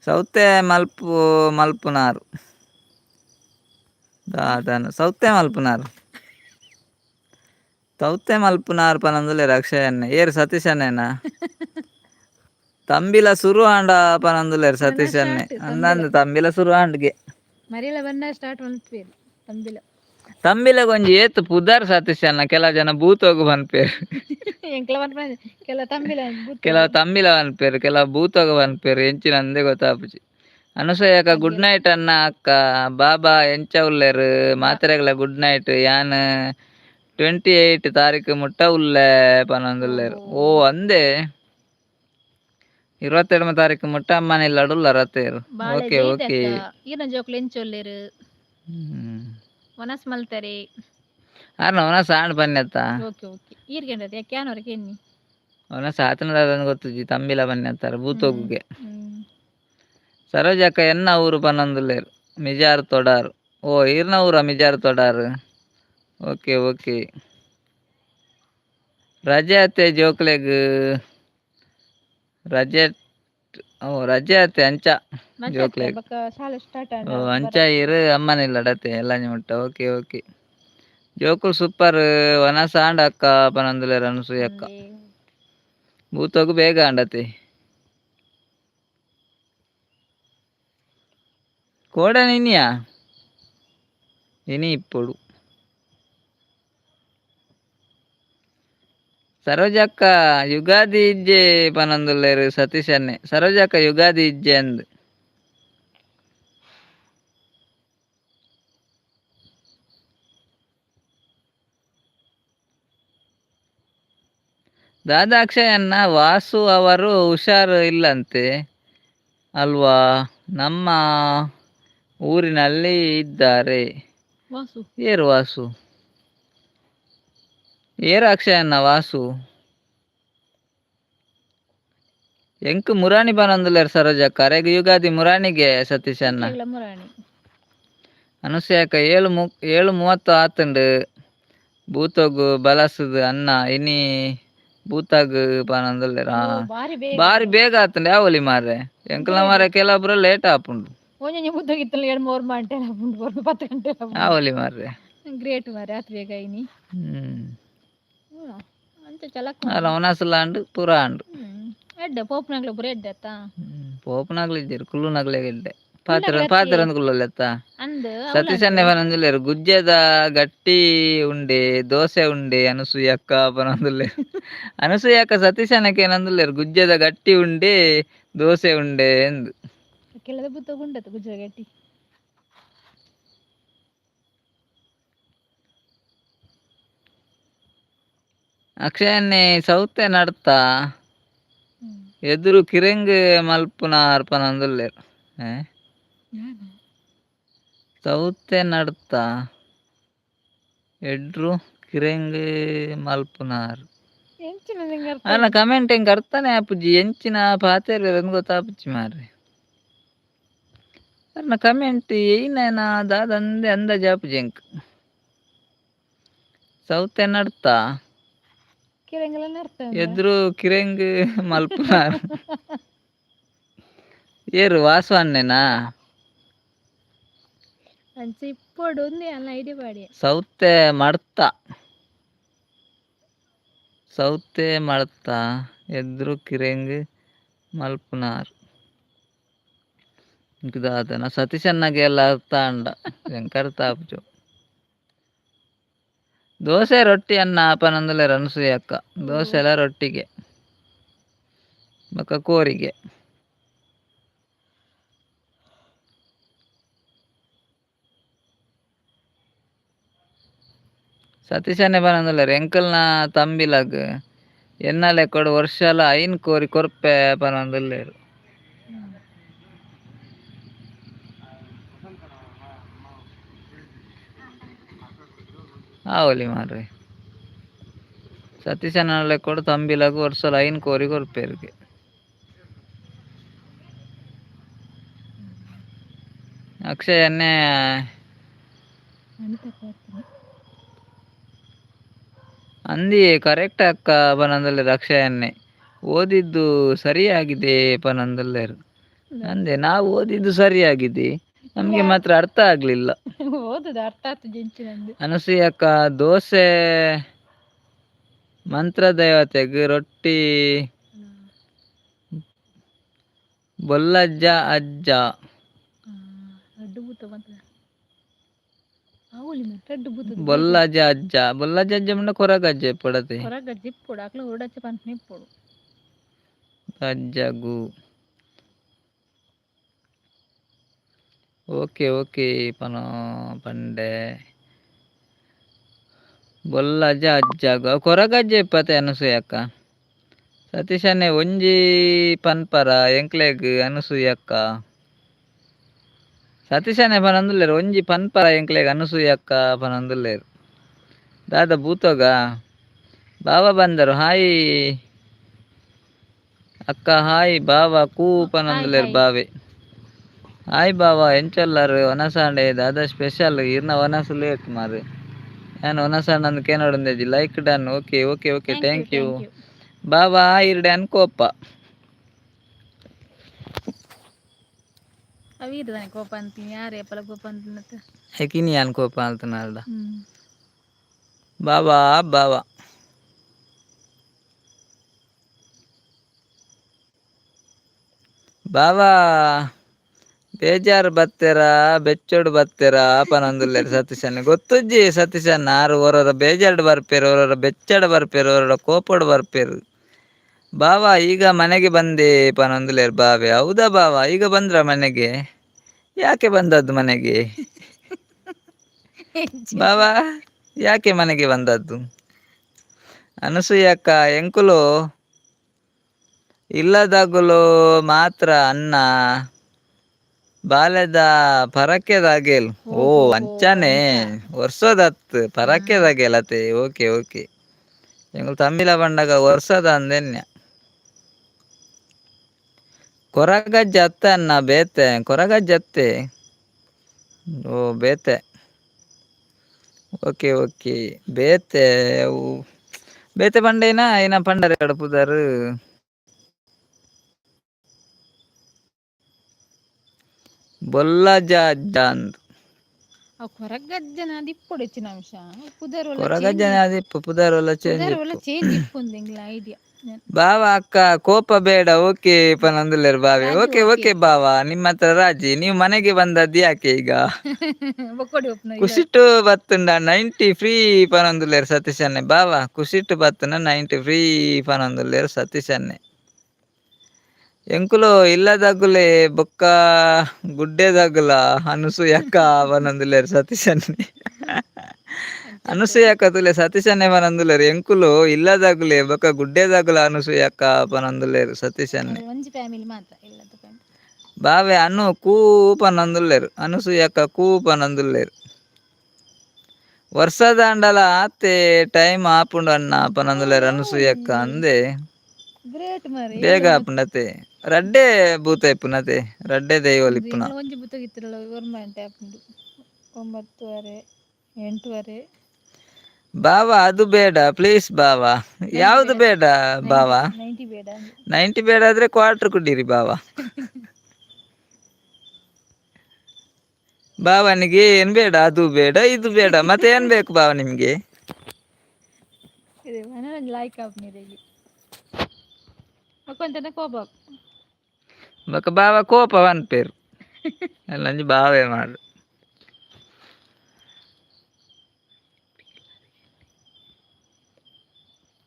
ಸೌತೆ ಮಲ್ಪು ಮಲ್ಪುನಾರು ದಾದನ ಸೌತೆ ಮಲ್ಪುನಾರು ಸೌತೆ ಮಲ್ಪುನಾರು ಪನೊಂದುಲ್ಲೆರ್ ಅಕ್ಷಯಣ್ಣೆ. ಏರ್ ಸತೀಶಣ್ಣೇನಾ? ತಂಬಿಲ ಸುರು ಆಂಡ ಪನೊಂದುಲ್ಲೆರ್ ಸತೀಶಣ್ಣೆ. ಅಂದಂದ್ ತಂಬಿಲ ಸುರು ಆಂಡ್ಗೆ. ಮರಿಯಲ ಬನ್ನ ಸ್ಟಾರ್ಟ್ ಮಲ್ಪುವೆರ್ ತಂಬಿಲ. ತಂಬಿಲಗೊಂಜಿ ಏತ್ ಪುದರ್ ಸತೀಶಣ್ಣ. ಕೆಲ ಜನ ಭೂತೋಗು ಪನ್ಪೆರ್. ಎಂಕ್ಲ ಪನ್ಪುನ ಕೆಲ ತಂಬಿಲ. ಕೆಲವು ತಂಬಿಲ ಪನ್ಪೆರ್, ಕೆಲವು ಭೂತೋಗು ಪನ್ಪೆರ್, ಎಂಚಿನ ಅಂದೇ ಗೊತ್ತಾಪುಜಿ. ಅನುಸೂಯಕ್ಕ ಗುಡ್ ನೈಟ್ ಅಣ್ಣ ಅಕ್ಕ ಬಾಬಾ ಎಂಚ ಉಲ್ಲೆರ್? ಮಾತೆರೆಗ್ಲ ಗುಡ್ ನೈಟ್. ಯಾನ್ 28 ತಾರೀಕು ಮುಟ್ಟ ಉಲ್ಲೆ ಪನೊಂದುಲ್ಲೆರ್. ಓ ಅಂದೆ, 22 ತಾರೀಕು ಮುಟ್ಟ ಅಮ್ಮನ ಇಲ್ಲಡುಲ್ಲರ್ ಅತ್ತೇರ್? Okay okay. ಈರ್ನ ಜೋಕುಲು ಎಂಚ ಉಲ್ಲೆರ್? ವನಸ್ ಮಲ್ತಾರೆ? ಆರ್ನ ವನಸ್ ಆಂಡ್ ಪನ್ಯತ್ತ. ಓಕೆ ಓಕೆ, ಈರ್ಗೆಂಡದ ಯಾಕೆ ಎನ್ನಿ. ವನಸ್ ಆತನದಾದನ ಗೊತ್ತುಜಿ, ತಂಬಿಲ ಪನ್ಯತ್ತಾರೆ ಭೂತೋಗುಗೆ. ಸರೋಜಕ್ಕ ಎನ್ನ ಊರು ಪನೊಂದುಲ್ಲೆರ್ ಮಿಜಾರ್ ತೊಡಾರ್. ಓ ಈರ್ನ ಊರ ಮಿಜಾರ್ ತೊಡಾರ್? Okay okay. ರಜೆ ಅತ್ತೆ ಜೋಕ್ಲೆಗ್? ರಜೆ, ಓ ರಜೆ ಅತ್ತೆ ಅಂಚ ಜೋಕ್ಲೆಗ್. ಶಾಲೆ ಸ್ಟಾರ್ಟ್. ಓ ಅಂಚ ಇರು ಅಮ್ಮನ ಇಲ್ಲಡತ್ತೆ ಎಲ್ಲಂಜಿ ಮುಟ್ಟ. ಓಕೆ ಓಕೆ, ಜೋಕುಲು ಸೂಪರ್. ವನಸ್ ಆಂಡ ಅಕ್ಕ ಪನೊಂದುಲ್ಲೆರ್ ಅನಸೂಯ ಅಕ್ಕ. ಭೂತೋಗು ಬೇಗ ಆಂಡತೆ. ಕೋಡನ ಇನಿಯಾ ಇನಿ ಇಪ್ಪೊಡು. ಸರೋಜಕ್ಕ ಯುಗಾದಿ ಇಜ್ಜೆ ಪನೊಂದುಲ್ಲೆರ್ ಸತೀಶಣ್ಣೆ. ಸರೋಜಕ್ಕ ಯುಗಾದಿ ಇಜ್ಜೆ ಅಂದ್. ದಾದಾಕ್ಷಯಣ್ಣ ವಾಸು ಅವರು ಹುಷಾರು ಇಲ್ಲಂತೆ ಅಲ್ವಾ? ನಮ್ಮ ಊರಿನಲ್ಲಿ ಇದ್ದಾರೆ. ವಾಸು? ಏರು ವಾಸು? ಏರು ಅಕ್ಷಯಣ್ಣ ವಾಸು? ಎಂಕ್ ಮುರಾಣಿ ಪನೊಂದುಲ್ಲೆರ್ ಸರೋಜಕ್ಕ. ಅರೆಗ್ ಯುಗಾದಿ ಮುರಾಣಿಗೆ ಸತೀಶಣ್ಣ. ಮುರಾಣಿ. ಅನುಸೂಯಕ್ಕ 7:30 ಆತುಂಡು. ಭೂತೋಗು ಬಲಸುದು ಅನ್ನ ಇನಿ ಭೂತಗ್ ಪನೊಂದುಲ್ಲೆರ್. ಬಾರಿ ಬೇಗ ಆತುಂಡು ಯಾವೊಲಿ ಮಾರ್ರೆ. ಎಂಕ್ಲ ಮಾರ್ರೆ ಕೆಲವೊಬ್ರು ಲೇಟ್ ಆಪುಂಡು. ಒಂಜೊಂಜಿ ಬುದ್ದಗಿತ್ತಲ್ಲ 2 3 ಗಂಟೆ ಆಪುಂಡು, 10 ಗಂಟೆ. ಯಾವೊಲಿ ಮಾರ್ರೆ. ಗ್ರೇಟ್ ಮಾರ್ರೆ, ಆತ್ ಬೇಗ ಇನಿ. ಅಂಚ ಚಲಕ್. ವನಸುಲ ಆಂಡ್ ಪೂರ ಆಂಡ್. ಎಡ್ಡೆ ಪೋಪುನಗ್ಲ ಪೂರ ಎಡ್ಡೆ ಅತ್ತಾ? ಪೋಪುನಗ್ಲು ಇಜ್ಜೆರ್, ಕುಲ್ಲುನಗ್ಲೆಗ್ ಎಡ್ಡೆ. ಪಾತೆರ ಪಾತೆರಂದು ಕುಲ್ಲೊಲ್ಲೆತ್ತ. ಅಂದ್. ಸತೀಶಣ್ಣೆ ಪನೊಂದುಲ್ಲೆರ್ ಗುಜ್ಜೆದ ಗಟ್ಟಿ ಉಂಡೆ ದೋಸೆ ಉಂಡೆ ಅನಸೂಯಕ್ಕ ಪನೊಂದುಲ್ಲೆರ್. ಅನಸೂಯಕ್ಕ ಸತೀಶಣ್ಣೆ ಕೇನೊಂದುಲ್ಲೆರ್ ಗುಜ್ಜೆದ ಗಟ್ಟಿ ಉಂಡೆ ದೋಸೆ ಉಂಡೆ ಎಂದು. ಕೆಲದ ಬುತ್ತ ಉಂಡತ್ತು ಗುಜ್ಜೆದ ಗಟ್ಟಿ. ಅಕ್ಷಯಣ್ಣೆ ಸೌತೆ ನಡ್ತಾ ಎದುರು ಕಿರೆಂಗ್ ಮಲ್ಪುನಾರ್ ಪನೊಂದುಲ್ಲೆರ್. ಸೌತೆ ನಡ್ತಾ ಎಡ್ರು ಕಿರೆಂಗ್ ಮಲ್ಪುನಾರ್. ಅಲ್ಲ ಕಮೆಂಟ್ ಎಂಕ್ ಅರ್ಥನೇ ಆಪುಜಿ, ಎಂಚಿನ ಪಾತೆರ್ವೆರ್ ಅಂದ್ ಗೊತ್ತಾಪುಜಿ ಮಾರ್ರೆ. ಅರ್ನ ಕಮೆಂಟ್ ಏಯ್ನೇನ ದಾದ ಅಂದೆ ಅಂದಾಜು ಆಪುಜಿ ಎಂಕ್. ಸೌತೆ ನಡ್ತಾ ಎದುರು ಕಿರೆಂಗ್ ಮಲ್ಪುನಾರ್. ಏರು ವಾಸು ಅಣ್ಣೇನಾ? ಅಂಚ ಇಪ್ಪೊಡು ಒಂದೇ ಅಲ್ಲ ಐಡಿಯಾ ಪಾಡಿಯ. ಸೌತೆ ಮಡ್ತ, ಸೌತೆ ಮಡ್ತ ಎದ್ರು ಕಿರೆಂಗ್ ಮಲ್ಪುನಾರ್ ದಾದನ ಸತೀಶಣ್ಣಗೆ ಎಲ್ಲ ಅರ್ಥ ಅಂಡ ಎಂಕ್ ಅರ್ಥ ಆಪುಜು. ದೋಸೆ ರೊಟ್ಟಿ ಅನ್ನ ಪನೊಂದುಲ್ಲೆರ್ ಅನಸೂಯ ಅಕ್ಕ. ದೋಸೆಲ ರೊಟ್ಟಿಗೆ ಬೊಕ್ಕ ಕೋರಿಗೆ. ಸತೀಶಣ್ಣೆ ಪನೊಂದುಲ್ಲೆರ್ ಎಂಕಲ್ನ ತಂಬಿಲಗ್ ಎನ್ನ ಲೆಕ್ಕೊಡು ವರ್ಷಲ 5 ಕೋರಿ ಕೊರ್ಪೆ ಪನೊಂದುಲ್ಲೆರ್. ಆವೊಲಿ ಮಾರ್ರೆ. ಸತೀಶಣ್ಣನ ಲೆಕ್ಕೊಡು ತಂಬಿಲಗ್ ವರ್ಷಲ 5 ಕೋರಿ ಕೊರ್ಪೆರ್ಗೆ. ಅಕ್ಷಯನ್ನೇ ಅಂದಿಯೇ ಕರೆಕ್ಟ್ ಅಕ್ಕ ಪನೊಂದುಲ್ಲೆರ್ ಅಕ್ಷಯನ್ನೇ. ಓದಿದ್ದು ಸರಿಯಾಗಿದೆ ಪನೊಂದುಲ್ಲೆರ್. ಅಂದೆ ನಾವು ಓದಿದ್ದು ಸರಿಯಾಗಿದೆ, ನಮಗೆ ಮಾತ್ರ ಅರ್ಥ ಆಗ್ಲಿಲ್ಲ. ಓದುದು ಅರ್ಥ ಆಗ್ತದೆ ಎಂಚಿನಂದು. ಅನಸೂಯ ಅಕ್ಕ ದೋಸೆ ಮಂತ್ರದೇವತೆಗ್ ರೊಟ್ಟಿ ಬೊಲ್ಲಜ್ಜ ಅಜ್ಜ. ರಡ್ಡು ಬೂತ ಮಾತ್ರ ಆವೊಲಿ ಮಾತ್ರ ರಡ್ಡು ಬೂತದ. ಬೊಲ್ಲಜ ಅಜ್ಜ, ಬೊಲ್ಲಜ ಅಜ್ಜ ಪಂಡ ಕೊರಗಜ್ಜ ಇಪ್ಪೊಡತೆ. ಕೊರಗಜ್ಜ ಇಪ್ಪೊಡು, ಅಕ್ಲ ಉರುಡಚ್ಚ ಪನ್ಪಿನ ಇಪ್ಪೊಡು. ಅಜ್ಜಗು ಓಕೆ ಓಕೆ ಪನೋ ಪಂಡೆ ಬೊಲ್ಲಜ ಅಜ್ಜಗ ಕೊರಗಜ್ಜ ಇಪ್ಪತೆ ಅನಸೂಯ ಅಕ್ಕ. ಸತೀಶನ್ನೇ ಒಂಜಿ ಪನ್ಪರ ಎಂಕ್ಲೆಗ್ ಅನಸೂಯ ಅಕ್ಕ. ಸತೀಶನ್ನೇ ಪನೊಂದುಲ್ಲೆರ್ ಒಂಜಿ ಪನ್ಪರ ಎಂಕ್ಲೆಗ್ ಅನಸೂಯ ಅಕ್ಕ ಪನೊಂದುಲ್ಲೆರ್. ದಾದ ಭೂತೋಗ ಬಾವ ಬಂದರು. ಹಾಯ್ ಅಕ್ಕ, ಹಾಯ್ ಬಾವ ಕೂ ಪನೊಂದುಲ್ಲೆರ್ ಬಾವೆ. ಹಾಯ್ ಬಾವ ಎಂಚೊಲ್ಲರ್ ವನಸಾಂಡೆ ದಾದ ಸ್ಪೆಷಲ್ ಇರ್ನ ವನಸು ಲೇಟ್ ಮಾರ್ರೆ. ಯಾನ್ ವನಸಾಂಡ ಅಂದ್ ಕೇನೊಡೊಂದೆಜಿ. Like done. Okay okay okay thank you ಬಾವ. ಇರ್ಡೆ ಅನ್ಕೋಪ. ಅವಿ ಇರ್ದಾನೆ ಕೋಪ ಅಂತೀನಿ ಯಾರು ಏಪಲ ಕೋಪ ಅಂತಿನತ್ತ. ಎಕಿನಿ ಯಾನ್ ಕೋಪ ಅಲ್ತನಾಲ್ದ. ಬಾವಾ ಬಾವಾ ಬಾವಾ ಬೇಜಾರು ಬತ್ತೆರ ಬೆಚ್ಚೊಡು ಬತ್ತೆರ ಪನೊಂದುಲ್ಲೆರ್ ಸತೀಶಣ್ಣ. ಗೊತ್ತುಜ್ಜಿ ಸತೀಶಣ್ಣ ಆರು ಒರೊರ ಬೇಜಾರ್ಡ್ ಬರ್ಪೆರ್, ಒರೊರ ಬೆಚ್ಚಡ್ ಬರ್ಪೆರ್, ಒರೊರ ಕೋಪೊಡು ಬರ್ಪೆರ್. ಬಾವಾ ಈಗ ಮನೆಗೆ ಬಂದೆ ಪನೊಂದುಲ್ಲೆರ್ ಬಾವೆ. ಹೌದಾ ಬಾವಾ, ಈಗ ಬಂದ್ರ ಮನೆಗೆ? ಯಾಕೆ ಬಂದದ್ದು ಮನೆಗೆ ಬಾವಾ? ಯಾಕೆ ಮನೆಗೆ ಬಂದದ್ದು? ಅನಸೂಯಕ್ಕ ಎಂಕುಲು ಇಲ್ಲದಾಗುಲು ಮಾತ್ರ ಅನ್ನ ಬಾಲೆದ ಪರಕೆದಾಗೆಲ್. ಓ ಅಂಚನೆ ವರ್ಷದತ್ ಪರಕೆದಾಗೆಲ್ ಅತೆ. ಓಕೆ ಓಕೆ ಎಂಕುಲು ತಂಬಿಲ ಪಂಡಗ ವರ್ಷದ ಅಂದೆನ್ಯ. ಕೊರಗಜ್ಜ ಅತ್ತ ಅನ್ನ ಬೇತೆ ಕೊರಗಜ್ಜ ಅತ್ತೆ. ಓ ಬೇತೆ. ಓಕೆ ಓಕೆ ಬೇತೆ ಅವು ಬೇತೆ ಪಂಡೇನ ಏನ ಪಂಡರೆ ಕಡಪುದಾರು. ಬೊಲ್ಲಜ ಅಜ್ಜ ಅಂದ್. ಅವು ಕೊರಗಜ್ಜನ ಅದಿಪ್ಪೊಡು ಹೆಚ್ಚಿನ ಅಂಶ ಪುದರ್. ಕೊರಗಜ್ಜನ ಅದಿಪ್ಪು ಪುದರ್ ಒಲ್ಲ ಚೇಂಜ್. ಪುದರ್ ಒಲ್ಲ ಚೇಂಜ್ ಇಪ್ಪುಂದು ಎಂಕ್ಲ ಐಡಿಯಾ. ಬಾವ ಅಕ್ಕ ಕೋಪ ಬೇಡ ಓಕೆ ಪನೊಂದುಲ್ಲೆರ್ ಬಾವೆ. ಓಕೆ ಓಕೆ ಬಾವ ನಿಮ್ಮ ಹತ್ರ ರಾಜಿ. ನೀವು ಮನೆಗೆ ಬಂದದ್ದು ಯಾಕೆ ಈಗ? ಬೊಕ್ಕೊಡಿ ಒಪ್ಪುನ. ಕುಸಿಟ್ಟು ಬತ್ತುಂಡ 90 ಫ್ರೀ ಪನೊಂದುಲ್ಲೆರ್ ಸತೀಶನ್ನೆ. ಬಾವ ಕುಸಿಟ್ಟು ಬತ್ತುಂಡ 90 ಫ್ರೀ ಪನೊಂದುಲ್ಲೆರ್ ಸತೀಶನ್ನೆ. ಎಂಕುಲು ಇಲ್ಲದಾಗುಲೆ ಬೊಕ್ಕ ಗುಡ್ಡೆದಾಗುಲ ಅನಸೂಯಕ್ಕ ಪನೊಂದುಲ್ಲೆರ್ ಸತೀಶನ್ನೆ. ಅನಸೂಯಕ್ಕ ತೂಲೆ ಸತೀಶನ್ನೆ ಪನೊಂದುಲ್ಲೆರ್ ಎಂಕುಲು ಇಲ್ಲದಾಗುಲೆ ಬೊಕ್ಕ ಗುಡ್ಡೆದಾಗುಲ ಅನಸೂಯಕ್ಕ ಪನೊಂದುಲ್ಲೆರ್ ಸತೀಶನ್ನೆ. ಒಂಜಿ ಫ್ಯಾಮಿಲಿ ಮಾತ್ರ ಇಲ್ಲದ ಫ್ಯಾಮಿಲಿ. ಬಾವೆ ಅನು ಕೂ ಪನೊಂದುಲ್ಲೆರ್ ಅನಸೂಯಕ್ಕ ಕೂ ಪನೊಂದುಲ್ಲೆರ್. ವರ್ಷದಾಂಡಲ ಆತೆ ಟೈಮ್ ಆಪುಂಡು ಅಣ್ಣ ಪನೊಂದುಲ್ಲೆರ್ ಅನಸೂಯಕ್ಕ ಅಂದೆ. ಗ್ರೇಟ್ ಮಾರ್ರೆ. ಬೇಗ ಆಪುಂಡತೆ. ರಡ್ಡೆ ಭೂತ ಇಪ್ಪುನತೆ, ರಡ್ಡೆ ದೈವೊಲು ಇಪ್ಪುನ. ಒಂಜಿ ಬೂತ ಇತ್ತಿರಲ್ಲ ಒರ್ಂಬ ಗಂಟೆ ಆಪುಂಡು, 9:30 8:30. ಬಾವ ಅದು ಬೇಡ ಪ್ಲೀಸ್ ಬಾವ. ಯಾವುದು ಬೇಡ ಬಾವ? 90 ಬೇಡ. 90 ಬೇಡ ಆದ್ರೆ ಕ್ವಾರ್ಟರ್ ಕುಡೀರಿ ಬಾವ. ಬಾವನಿಗೆ ಏನು ಬೇಡ, ಅದು ಬೇಡ, ಇದು ಬೇಡ, ಮತ್ತೆ ಏನು ಬೇಕು ಬಾವ ನಿಮಗೆ? ಇದು ಲೈಕ್ ಆಪ್ನಿರಿಗೆ ಬೊಕ್ಕ ಕೋಪ. ಬೊಕ ಬಾವ ಕೋಪ ಪನ್ಪೇರು ಅಲ್ಲಂಜಿ ಬಾವೆ ಮಾಡು.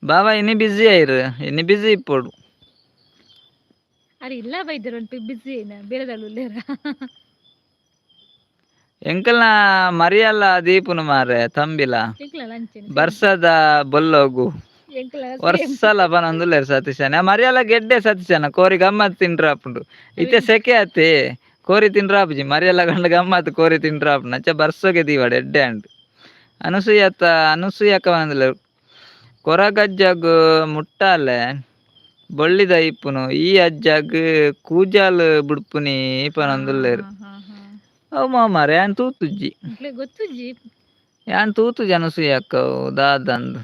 ಬಾವ ಇನಿ ಬಿಜಿ ಆಯ್ರು, ಇನಿ ಬಿಜಿ ಇಪ್ಪೊಡು. ಅರೆ ಇಲ್ಲ ಬೈದರು ಉಂಟು ಬಿಜಿ ಬೇರೆದಲ್ಲ ಉಲ್ಲೇರ. ಎಂಕಲ್ನ ಮರಿಯಲ್ಲ ದೀಪುನು ಮಾರೆ ತಂಬಿಲ ಬರ್ಸದ ಬೊಲ್ಲೋಗು ವರ್ಷಲ ಪನೊಂದುಲ್ಲೆರ್ ಸತೀಶನ ಮರಿಯಲ್ಲ ಗೆಡ್ಡೆ ಸತೀಶನ ಕೋರಿ ಗಮ್ಮತ್ ತಿಂಡ್ರಾಪುಂಡು. ಇತ್ತೆ ಸೆಕೆ ಅತ್ತೆ ಕೋರಿ ತಿಂಡ್ರಾಪುಜಿ ಮರಿಯಲ್ಲ ಗಂಡ ಗಮ್ಮತ್ ಕೋರಿ ತಿಂಡ್ರಾಪುಂಡು. ಅಂಚ ಬರ್ಸೋಗೆ ದೀವಡ್ ಎಡ್ಡೆ ಅಂಡು. ಅನುಸೂಯತ್ತ ಅನುಸೂಯಕ್ಕ ಪನೊಂದುಲ್ಲೆರ್ ಕೊರಗಜ್ಜಗ್ ಮುಟ್ಟಾಲೆ ಬೊಳ್ಳಿದ ಇಪ್ಪುನು ಈ ಅಜ್ಜಗ್ ಕೂಜಾಲ್ ಬುಡ್ಪುನಿ ಪನೊಂದುಲ್ಲೆರ್. ಅವು ಮಾಮಾರೆ ಯಾನ್ ತೂತುಜ್ಜಿ. ಗೊತ್ತುಜ್ಜಿ. ಯಾನ್ ತೂತುಜಿ ಅನುಸೂಯಕ್ಕ ದಾದಂದ್.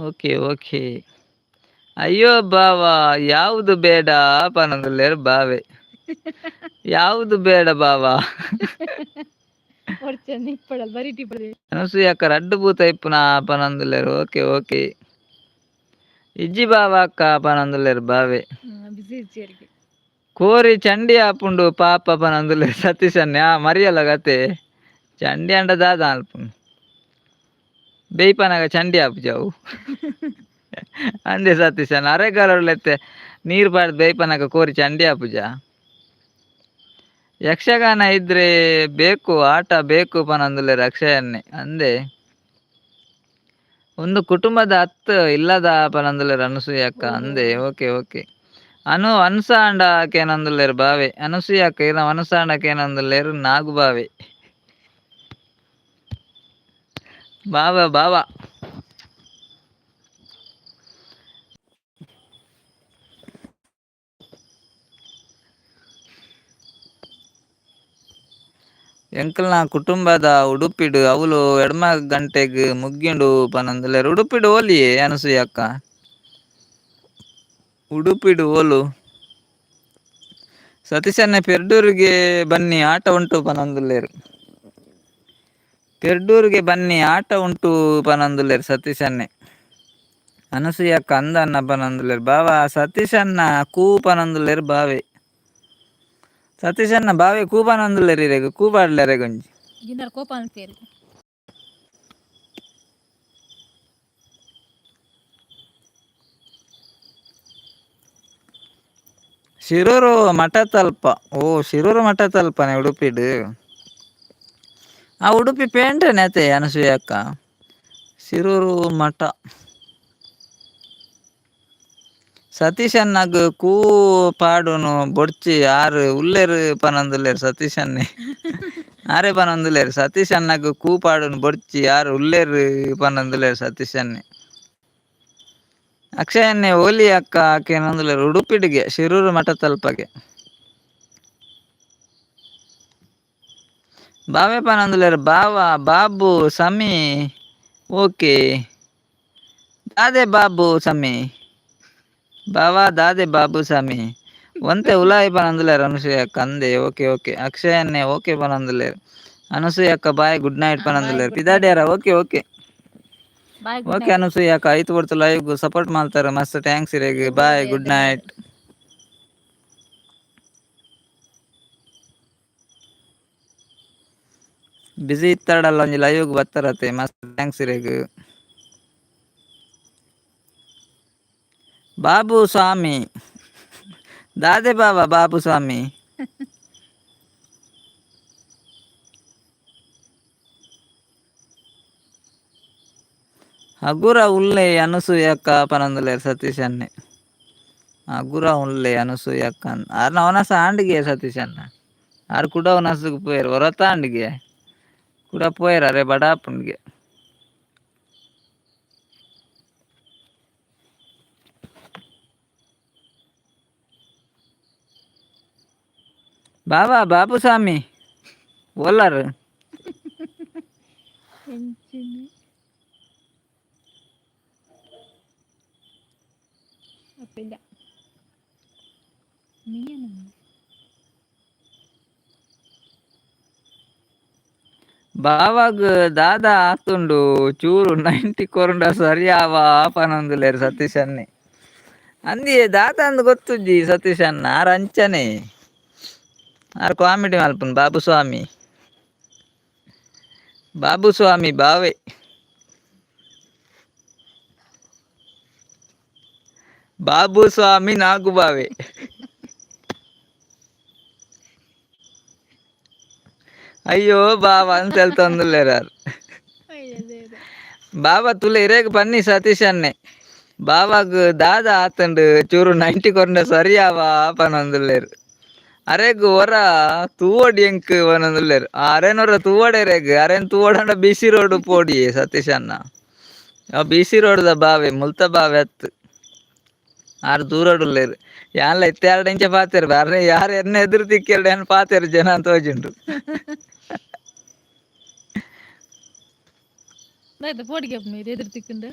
Okay okay. ಅಯ್ಯೋ ಬಾವ ಯಾವುದು ಬೇಡ ಪನೊಂದುಲ್ಲೆರ್ ಬಾವೆ. ಯಾವುದು ಬೇಡ ಬಾವ. ಅನಸೂಯಕ್ಕ ರಡ್ಡ್ ಬೂತ ಇಪ್ಪುನ ಪನೊಂದುಲ್ಲೆರ್. Okay okay. ಇಜ್ಜಿ ಬಾವ ಅಕ್ಕ ಪನೊಂದುಲ್ಲೆರ್ ಬಾವೆ. ಕೋರಿ ಚಂಡಿ ಆಪುಂಡು ಪಾಪ ಪನೊಂದುಲ್ಲೆರ್ ಸತೀಶನ್ನೇ. ಆ ಮರಿಯಲ್ಲ ಕತೆ ಚಂಡಿ ಅಂಡ ದಾದ ಅನ್ಪುಂಡು ಬೇಯ್ಪನಗ ಚಂಡಿ ಆಪುಜಿ ಅವು. ಅಂದೆ ಸತೀಶನ್ ಅರೆಗಾಲೊಡ್ಲೆತ್ತೆ ನೀರು ಪಾಡ್ದ್ ಬೇಯ್ಪನಗ ಕೋರಿ ಚಂಡಿ ಆಪುಜ. ಯಕ್ಷಗಾನ ಇದ್ರೆ ಬೇಕು ಆಟ ಬೇಕು ಪನೊಂದುಲ್ಲೆರ್ ಅಕ್ಷಯನ್ನೇ. ಅಂದೆ ಒಂದು ಕುಟುಂಬದ ಅತ್ ಇಲ್ಲದ ಪನೊಂದುಲ್ಲೆರ್ ಅನಸೂಯಕ್ಕ. ಅಂದೆ ಓಕೆ ಓಕೆ. ಅನು ಅನ್ಸಾಂಡ ಕೇನೊಂದುಲ್ಲೆರ್ ಬಾವೆ. ಅನಸೂಯಕ್ಕ ಇರ್ನ ಅನುಸಾಂಡ ಕೇನೊಂದುಲ್ಲೆರ್ ನಾಗು ಬಾವೆ. ಬಾವ ಬಾವ. ಎಂಕಲ್ನ ಕುಟುಂಬದ ಉಡುಪಿಡು ಅವುಲು ಎಡ್ಮ ಗಂಟೆಗ್ ಮುಗ್ಗಿಂಡು ಪನೊಂದುಲ್ಲೆರ್. ಉಡುಪಿಡು ಓಲಿಯೇ ಅನಸೂಯಕ್ಕ? ಉಡುಪಿಡು ಓಲು? ಸತೀಶನ್ನೆ ಪೆರ್ಡೂರಿಗೆ ಬನ್ನಿ ಆಟ ಉಂಟು ಪನೊಂದುಲ್ಲೆರ್. ಪೆರ್ಡೂರಿಗೆ ಬನ್ನಿ ಆಟ ಉಂಟು ಪನೊಂದುಲ್ಲೆರ್ ಸತೀಶನ್ನೆ. ಅನಸೂಯಕ್ಕ ಅಂದನ್ನ ಪನೊಂದುಲ್ಲೆರ್. ಬಾವ ಸತೀಶನ್ನ ಕೂ ಪನೊಂದುಲ್ಲೆರ್ ಬಾವೆ. ಸತೀಶನ್ನ ಬಾವೆ ಕೂ ಪನೊಂದುಲ್ಲೆರ್ ಇರೆಗ್ ಕೂ ಪಾಡ್ಲೆರೆಗ್ ಒಂಜಿ. ಗಿನ್ನರ್ ಕೋಪ ಅನ್ಪೇರು. ಶಿರೂರು ಮಠ ತಲ್ಪ. ಓ ಶಿರೂರು ಮಠ ತಲ್ಪನೆ ಉಡುಪಿಡು. ಆ ಉಡುಪಿ ಪೇಂಟೆನೆ ಅತೆ ಅನಸೂಯಕ್ಕ. ಶಿರೂರು ಮಠ. ಸತೀಶಣ್ಣಗ್ ಕೂ ಪಾಡುನು ಬೊಡ್ಚಿ ಆರ್ ಉಲ್ಲೆರ್ ಪನೊಂದುಲ್ಲೆರ್ ಸತೀಶನ್ನೇ. ಆರೇ ಪನೊಂದುಲ್ಲೆರ್ ಸತೀಶಣ್ಣಗ್ ಕೂ ಪಾಡುನು ಬೊಡ್ಚಿ ಆರ್ ಉಲ್ಲೆರ್ ಪನೊಂದುಲ್ಲೆರ್ ಸತೀಶನ್ನೇ. ಅಕ್ಷಯನ್ನೇ ಓಲಿ ಅಕ್ಕ ಕೇನೊಂದುಲ್ಲೆರ್ ಉಡುಪಿಡಿಗೆ ಶಿರೂರು ಮಠ ತಲ್ಪಗೆ. ಬಾವೆ ಪನೊಂದುಲ್ಲೆರ್ ಬಾವ ಬಾಬು ಸಮಿ ಓಕೆ. ದಾದೆ ಬಾಬು ಸಮಿ ಬಾವಾ ದಾದೆ ಬಾಬು ಸ್ವಾಮಿ ಒಂತೆ ಉಲಾಯಿ ಪನೊಂದುಲ್ಲೆರ್ ಅನಸೂಯಕ್ಕ. ಅಂದೆ ಓಕೆ ಓಕೆ. ಅಕ್ಷಯನ್ನೇ ಓಕೆ ಪನೊಂದುಲ್ಲೆರ್. ಅನಸೂಯಕ್ಕ ಬಾಯ್ ಗುಡ್ ನೈಟ್ ಬಾಯ್ ಪನೊಂದುಲ್ಲೆರ್. Good night. ಪಿದಾಡ್ಯಾರ okay okay. Bye good okay night. ಅನಸೂಯಕ್ಕ ಐತ್ ಪೊರ್ತು ಲೈವ್ ಸಪೋರ್ಟ್ ಮಲ್ತಾರ ಮಸ್ತ್ thanks ಇರೆಗ್. ಬಾಯ್ ಗುಡ್ ಧನ್ಯವಾದ. ನೈಟ್. ಬಿಸಿ ಇತ್ತಾಡಲ್ಲ ಒಂಜಿ ಲೈವ್ ಬತ್ತಾರತೆ ಮಸ್ತ್ thanks ಇರೆಗ್. ಬಾಬು ಸ್ವಾಮಿ ದಾದೆ ಬಾಬಾ ಬಾಬು ಸ್ವಾಮಿ. ಹಗುರ ಉಲ್ಲೆ ಅನಸೂಯಕ್ಕ ಪನೊಂದುಲ್ಲೆರ್ ಸತೀಶನ್ನೇ. ಹಗುರ ಉಲ್ಲೆ ಅನಸೂಯಕ್ಕ ಆರ್ನ ವನಸ ಆಂಡಿಗೆ ಸತೀಶಣ್ಣ. ಆರ್ ಕುಡ ವನಸುಗು ಪೋಯೆರ್ ಒರತ ಆಂಡಿಗೆ ಕುಡ ಪೋಯೆರ್ ಅರೆ ಬಡಾಪುಂಡ್ಗೆ. ಬಾಬಾ ಬಾಬು ಸ್ವಾಮಿ ಓಲಾರ್. ಎಂಚಿನ ಅಪ್ಪಿಲ್ಲ ನೀನು. ಬಾವಾಗ ದಾದಾ ಆತುಂಡು ಚೂರು 90 ಕೊರಂಡ ಸರಿಯಾವ ಪನೊಂದುಲ್ಲೆರ್ ಸತೀಶ್ ಅಣ್ಣೆ. ಅಂದಿಯೇ ದಾದ ಅಂದ್ ಗೊತ್ತುಜ್ಜಿ ಸತೀಶ್ ಅಣ್ಣ, ಆರ್ ಅಂಚನೆ ಆರ್ ಕಾಮಿಡಿ ಮಲ್ಪುನು. ಬಾಬು ಸ್ವಾಮಿ, ಬಾಬು ಸ್ವಾಮಿ ಬಾವೆ. ಬಾಬು ಸ್ವಾಮಿ ನಾಗು ಬಾವೆ. ಅಯ್ಯೋ ಬಾವ ಅಂತ ತೆಲ್ತೊಂದುಲ್ಲೆರ್ ಆರ್. ಬಾಬಾ ತುಲೆ ಇರೇಗ್ ಪನ್ನಿ ಸತೀಶ್ ಅಣ್ಣೆ, ಬಾವಾಗ್ ದಾದ ಆತುಂಡು ಚೂರು 90 ಕೊರಂಡ ಸರಿಯಾವ ಪನೊಂದುಲ್ಲೆರ್. ಅರೆಗ್ ಒರ ತೂವೊಡು ಎಂಕ್ ಪನೊಂದುಲ್ಲೆರ್. ಅರೆನೊರ ತೂವೊಡೆರೆಗ್, Aron ತೂವೊಡಂಡ B C road ಪೋಡಿಯೆ Satish ಅಣ್ಣ. ಬಿ ಸಿ ರೋಡ್ ದ ಬಾವೆ, ಮುಲ್ತ ಬಾವೆ ಅತ್ತ್. ಆರ್ ದೂರಡುಲ್ಲೆರ್. ಯಾನ್ಲ ಇತ್ತೆ ಆರ್ಡ ಇಂಚ ಪಾತೆರ್ ಅರೆ ಯಾರ್ ಎನ್ನ ಎದುರು ತಿಕ್ಕೆರ್ಡ ಏನ್ ಪಾತೆರ್ ಜನ ತೋಜುಂಡು. ಪೋಡಿಗೆ ಎದುರು ತಿಕ್ಕುಂಡು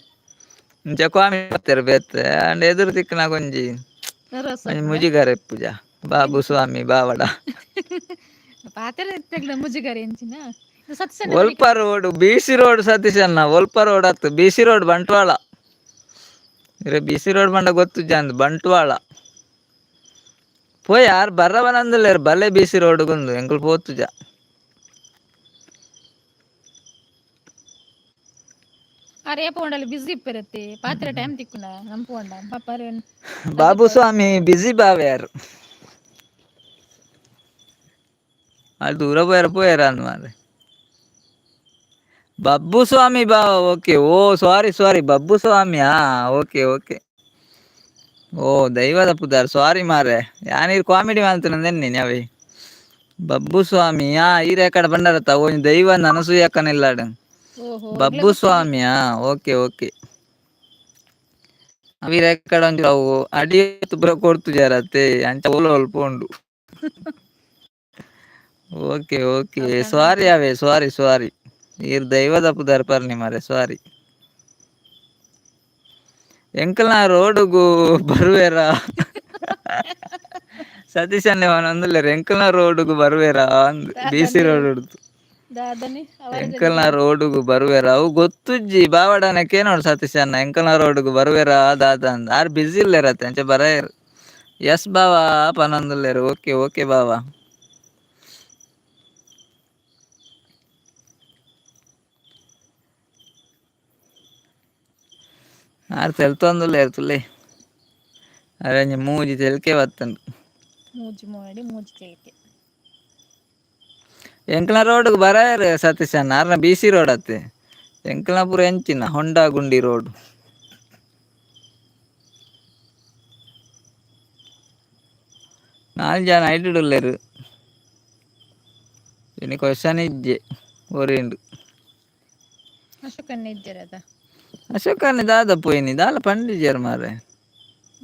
ಇಂಚ ಕಾಮಿ ಪಾತೆರ್ ಬೇತೆ ಅಂಡ ಎದುರು ತಿಕ್ಕನ ಒಂಜಿ ಮುಜಿಗರ ಇಪ್ಪುಜ ಬಾಬು ಸ್ವಾಮಿ ಬಾವಡ. ಪಾತೆರ ಮುಜುಗರ ಎಂಚಿನ ಒಲ್ಪ road B C road Satish ಅಣ್ಣ, ಒಲ್ಪ ರೋಡ್ ಅತ್ತು ಬಿ ಸಿ ರೋಡ್ ಬಂಟ್ವಾಳ. ಇರೆ ಬಿ ಸಿ ರೋಡ್ ಬಂಡ ಗೊತ್ತುಜ್ಜ ಅಂದ್ ಬಂಟ್ವಾಳ ಪೋಯ್ ಯಾರ್ ಬರ್ರವನಂದುಲ್ಲೆರ್ ಬಲ್ಲೆ ಬಿ ಸಿ ರೋಡ್ ಗುಂದು ಎಂಕುಲು ಪೋತುಜ. ಅರೆ ಪೋಂಡಲ್ಲಿ ಬಿಸಿ ಇಪ್ಪರತ್ತೆ ಪಾತ್ರೆ ಟೈಮ್ ತಿಕ್ಕುಂಡ ನಮ್ ಪೋಂಡ ಪಾಪ. ಬಾಬು ಸ್ವಾಮಿ ಬಿಸಿ ಬಾವೆ ಯಾರು ಅಲ್ಲಿ ದೂರ ಪೋಯರ ಪೋಯರ ಅಂದ್ ಮಾರ್ರೆ. ಬಬ್ಬು ಸ್ವಾಮಿ ಬಾ, ಓಕೆ. ಓ ಸಾರಿ ಸಾರಿ ಬಬ್ಬು ಸ್ವಾಮಿಯಾ, ಓಕೆ ಓಕೆ. ಓ ದೈವದ ಪುದಾರ್, ಸಾರಿ ಮಾರ್ರೆ, ಯಾನ್ ಕಾಮಿಡಿ ಮಲ್ತುನಂದೆನ್ನಿ ಅವೇ. ಬಬ್ಬು ಸ್ವಾಮಿ ಆ ಈರೆ ಕಡೆ ಬಂಡರತ್ತ ಒಂಜಿ ದೈವ ಅನಸೂಯಕ್ಕನಿಲ್ಲಾಡ್. ಬಬ್ಬು ಸ್ವಾಮಿಯಾ, ಓಕೆ ಓಕೆ. ಅವಿರ ಕಡೆ ಒಂಜಿ ಅವು ಅಡಿ ಪೂರ ಕೊರ್ತುಜಾರತ್ತೆ ಅಂಚ ಓಲು ಒಲ್ಪ ಉಂಡು. ಓಕೆ ಓಕೆ ಸಾರಿ ಅವೇ, ಸಾರಿ ಸಾರಿ. ಈರ್ ದೈವದ ಪುದರ್ ಪರ್ನಿ ಮಾರ್ರೆ, ಸಾರಿ. ಎಂಕಲ್ನ ರೋಡುಗು ಬರುವೆರಾ ಸತೀಶ್ ಅಣ್ಣೆ ಪನೊಂದುಲ್ಲೆರ್ ಎಂಕಲ್ನ ರೋಡುಗು ಬರುವೆರಾ ಅಂದ್. ಬಿ ಸಿ ರೋಡ್ ಡ್ದು ಎಂಕಲ್ನ ರೋಡುಗು ಬರುವೆರಾ ಅವು ಗೊತ್ತುಜ್ಜಿ ಬಾವಡನೆ ಕೇನೋಡು ಸತೀಶ್ ಅಣ್ಣ, ಎಂಕಲ್ನ ರೋಡುಗು ಬರುವೆರಾ ದಾದ ಅಂದ್. ಆರ್ ಬಿಸಿ ಇಲ್ಲೆರತ್ತೆ ಅಂಚ ಬರಾಯೆರ್. ಎಸ್ ಬಾವಾ ಪನೊಂದುಲ್ಲೆರ್, ಓಕೆ ಓಕೆ ಬಾವಾ. ಆರ್ ತೆಲ್ತೊಂದುಲ್ಲೆರ್ ತುಲೆ ಅರೆ ಒಂಜಿ ಮೂಜಿ ತೆಲ್ಕೆ ಬತ್ತುಂಡು. ಮೂಜಿ ಮೋಡಿ ಮೂಜಿ ತೆಲಿಕೆ. ಎಂಕಲ್ನ ರೋಡ್ಗ್ ಬರಾಯೆರ್ ಸತೀಶ್ ಅಣ್ಣ, ಆರ್ನ ಬಿ ಸಿ ರೋಡ್ ಅತ್ತೆ, ಎಂಕಲ್ನ ಪೂರ ಎಂಚಿನ ಹೊಂಡಾ ಗುಂಡಿ ರೋಡ್. ನಾಲ್ ಜನ ಐಟುಡ್ ಉಲ್ಲೆರ್. ಇನಿ ಕ್ವಶನ್ ಇಜ್ಜೆ ಒರಿಂಡು. ಅಶೋಕಣ್ಣ ಇಜ್ಜೆರದ? ಅಶೋಕಣ್ಣ ದಾದ ಪೋಯಿನಿ ದಾಲ ಪಂಡಿಜೆರ್ ಮಾರ್ರೆ.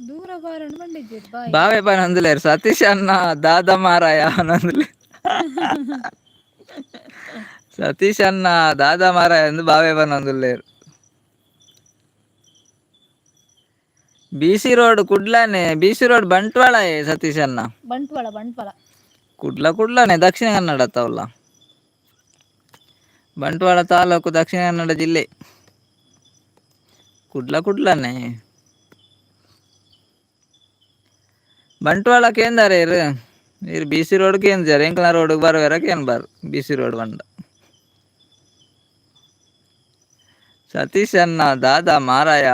ದೂರ ಬಾರಣ ಪಂಡಿಜೆರ್ ಬಾಯ್. ಬಾವೆ ಪನೊಂದುಲ್ಲೆರ್ ಸತೀಶ್ ಅಣ್ಣ ದಾದ ಮಾರಾಯ ಪನೊಂದುಲ್ಲೆರ್. ಸತೀಶ್ ಅಣ್ಣ ದಾದ ಮಾರಾಯ ಅಂದ್ ಬಾವೆ ಪನೊಂದುಲ್ಲೆರ್. ಬಿ ಸಿ ರೋಡ್ ಕುಡ್ಲನೆ, B C road Bantwala Satish ಅಣ್ಣ. ಬಂಟ್ವಾಳ ಬಂಟ್ವಾಳ. ಕುಡ್ಲ ಕುಡ್ಲನೆ, ದಕ್ಷಿಣ ಕನ್ನಡ ತವಲ್ಲ. ಬಂಟ್ವಾಳ ತಾಲೂಕು, ದಕ್ಷಿಣ ಕನ್ನಡ ಜಿಲ್ಲೆ. ಕುಡ್ಲ ಕುಡ್ಲನೆ. ಬಂಟ್ವಾಳ ಕೇಂದಾರೆ ಇರು ಇರು ಬಿ ಸಿ ರೋಡ್ ಕೇಂದ್ರ ಎಂಕಲ್ನ ರೋಡ್ ಬರುವೆರ ಕೇನ್ bar B C road ಬಂಡ. ಸತೀಶ್ ಅಣ್ಣ ದಾದಾ ಮಾರಾಯ.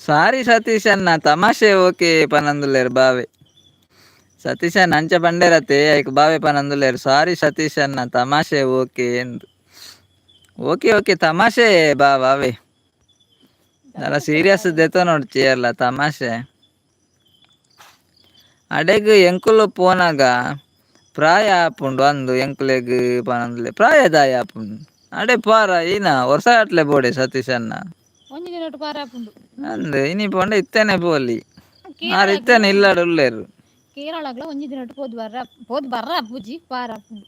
ಸಾರಿ ಸತೀಶ್ ಅಣ್ಣ ತಮಾಷೆ ಓಕೆ ಪನೊಂದುಲ್ಲೆರ್ ಬಾವೆ. ಸತೀಶ್ ಅಣ್ಣ ಅಂಚ ಪಂಡೆರತ್ತೆ ಐಕ್ ಬಾವೆ ಪನೊಂದುಲ್ಲೆರ್ ಸಾರಿ ಸತೀಶ್ ಅಣ್ಣ ತಮಾಷೆ ಓಕೆ ಎಂದು. ಓಕೆ ಓಕೆ ತಮಾಷೆ ಬಾ ಬಾವೆ, ದಾಲ ಸೀರಿಯಸ್ ದೆತೊನೊಡ್ಚಿ ಏರ್ಲ ತಮಾಷೆ. ಅಡೆಗ್ ಎಂಕುಲು ಪೋನಗ ಪ್ರಾಯ ಆಪುಂಡು ಅಂದು ಎಂಕುಲೆಗ್ ಪನೊಂದುಲ್ಲೆ. ಪ್ರಾಯ ದಾಯ ಆಪುಂಡು ಅಡೆ ಪಾರ ಈನ ವರ್ಷಗಟ್ಲೆ ಬೋಡೆ ಸತೀಶ್ ಅಣ್ಣ. ಒಂಜಿ ದಿನೊಟು ಪಾರ ಆಪುಂಡು. ಅಂದ್ ಇನಿ ಪೋಂಡ ಇತ್ತನೆ ಪೋಲಿ, ಆರ್ ಇತ್ತನೆ ಇಲ್ಲಡ್ ಉಲ್ಲೆರ್. ಕೇರಳಗ್ಲ ಒಂಜಿ ದಿನೊಟು ಪೋದು ಬರ್ರ ಪೋದು ಬರ್ರ ಅಪ್ಪುಜಿ ಪಾರ ಆಪುಂಡು.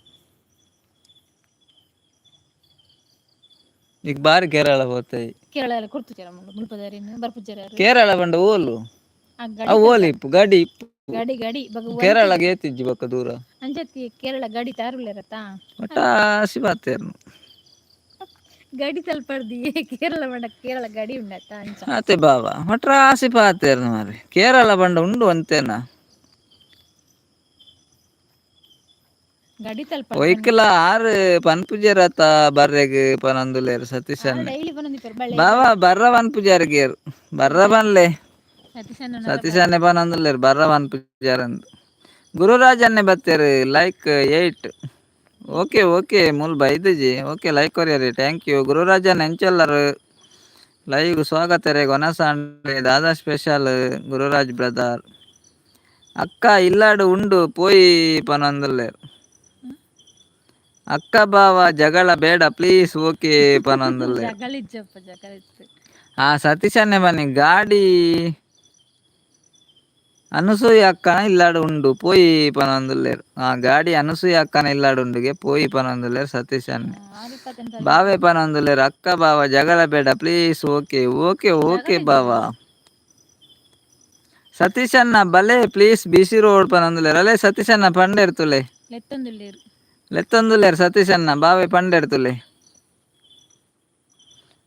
ಈಗ ಬಾರಿ ಕೇರಳ ಪೋತೈ. ಕೇರಳ ಕೊರ್ತುಜೆರ ಮುಲ್ಪದಾರಿನ್ ಬರ್ಪುಜೆರ. ಕೇರಳ ಪಂಡ ಓಲು? ಆ ಗಡಿ ಅವು ತಲ್ಪ ಓಲಿ ಇಪ್ಪು ಗಡಿ ಇಪ್ಪು. ಗಡಿ ಗಡಿ ಬಗ. ಕೇರಳಗೆ ಏತಿಜ್ಜಿ ಬೊಕ್ಕ ದೂರ. ಅಂಚತ್ತಿ ಕೇರಳ ಗಡಿ ತಾರುಲೇರತ್ತ. ಒಟ್ಟಾಸಿ ಪಾತೇರ್ನು. ಗಡಿ ತಲ್ಪಡ್ದು ಕೇರಳ ಬಂಡ ಕೇರಳ ಗಡಿ ಉಂಡತ್ತ ಅಂಚ. ಅತೆ ಬಾವ, ಒಟ್ರಾಸಿ ಪಾತೇರ್ನು ಮಾರ್ರೆ. ಕೇರಳ ಬಂಡ ಉಂಡು ಅಂತೇನಾ? ಗಡಿ ತಲ್ಪ. ಒಯ್ಕಲ ಆರು ಪನ್ಪುಜೇರತ ಬರ್ರೆಗ್ ಪನೊಂದುಲ್ಲೆರ್ ಸತೀಶ್ ಅಣ್ಣೆ. ಡೈಲಿ ಪನೊಂದಿಪ್ಪೆರ್ ಬಳ್ಳೆ. ಬಾವ ಬರ್ರ ಪನ್ಪುಜಾರ್ಗೇರ್, ಬರ್ರ ಪನ್ಲೆ. ಸತೀಶ್ ಅಣ್ಣ. ಸತೀಶ್ ಅಣ್ಣೆ ಪನೊಂದುಲ್ಲೆರ್ ಬರ್ರ ಪನ್ಪುಜಾರಂದ್. ಗುರುರಾಜ್ ಅಣ್ಣೆ ಬತ್ತೆರ್, ಲೈಕ್ 8. ಓಕೆ ಓಕೆ, ಮೂಲು ಬೈದಿಜಿ. ಓಕೆ, ಲೈಕ್ ಕೊರಿಯರಿ, thank you. Gururaj ಅಣ್ಣ ಎಂಚೆಲ್ಲರು? ಲೈವ್ ಸ್ವಾಗತ ರೇ. ಗೊನಸಾಂಡೆ ದಾದಾ ಸ್ಪೆಷಲ್ ಗುರುರಾಜ್ ಬ್ರದರ್? ಅಕ್ಕ ಇಲ್ಲಾಡು ಉಂಡು ಪೋಯಿ ಪನೊಂದುಲ್ಲೆರ್. ಅಕ್ಕ ಬಾವ ಜಗಳ ಬೇಡ ಪ್ಲೀಸ್, ಓಕೆ ಪನೊಂದುಲ್ಲೆರ್. ಜಗಳ ಇಜ್ಜಪ್ಪ, ಜಗಳ ಇತ್ತು. ಆ ಸತೀಶ್ ಅಣ್ಣೆ ಬನ್ನಿ. ಗಾಡಿ ಅನಸೂಯ ಅಕ್ಕನ ಇಲ್ಲಾಡು ಉಂಡು ಪೋಯಿ ಪನೊಂದುಲ್ಲೆರ್. ಆ ಗಾಡಿ ಅನಸೂಯ ಅಕ್ಕನ ಇಲ್ಲಾಡು ಉಂಡುಗೆ ಪೋಯಿ ಪನೊಂದುಲ್ಲೆರ್ ಸತೀಶ್ ಅಣ್ಣೆ. ಆರಿಪತ್ತಂತ. ಬಾವೆ ಪನೊಂದುಲ್ಲೆರ್ ಅಕ್ಕ ಬಾವ ಜಗಳ ಬೇಡ ಪ್ಲೀಸ್. ಓಕೆ ಓಕೆ ಓಕೆ ಬಾವ. ಸತೀಶ್ ಅಣ್ಣ ಬಲೆ ಪ್ಲೀಸ್ ಬಿಸಿ ರೋಡ್ ಪನೊಂದುಲ್ಲೆರ್. ಅಲ್ಲೇ ಸತೀಶ್ ಅಣ್ಣ ಪಂಡೆರ್ತುಲೆ. ಲೆತ್ತೊಂದುಲ್ಲೇರು. ಲೆತ್ತೊಂದುಲ್ಲೆರ್ ಸತೀಶ್ ಅಣ್ಣ. ಬಾವೆ ಪಂಡೆರ್ತುಲೆ.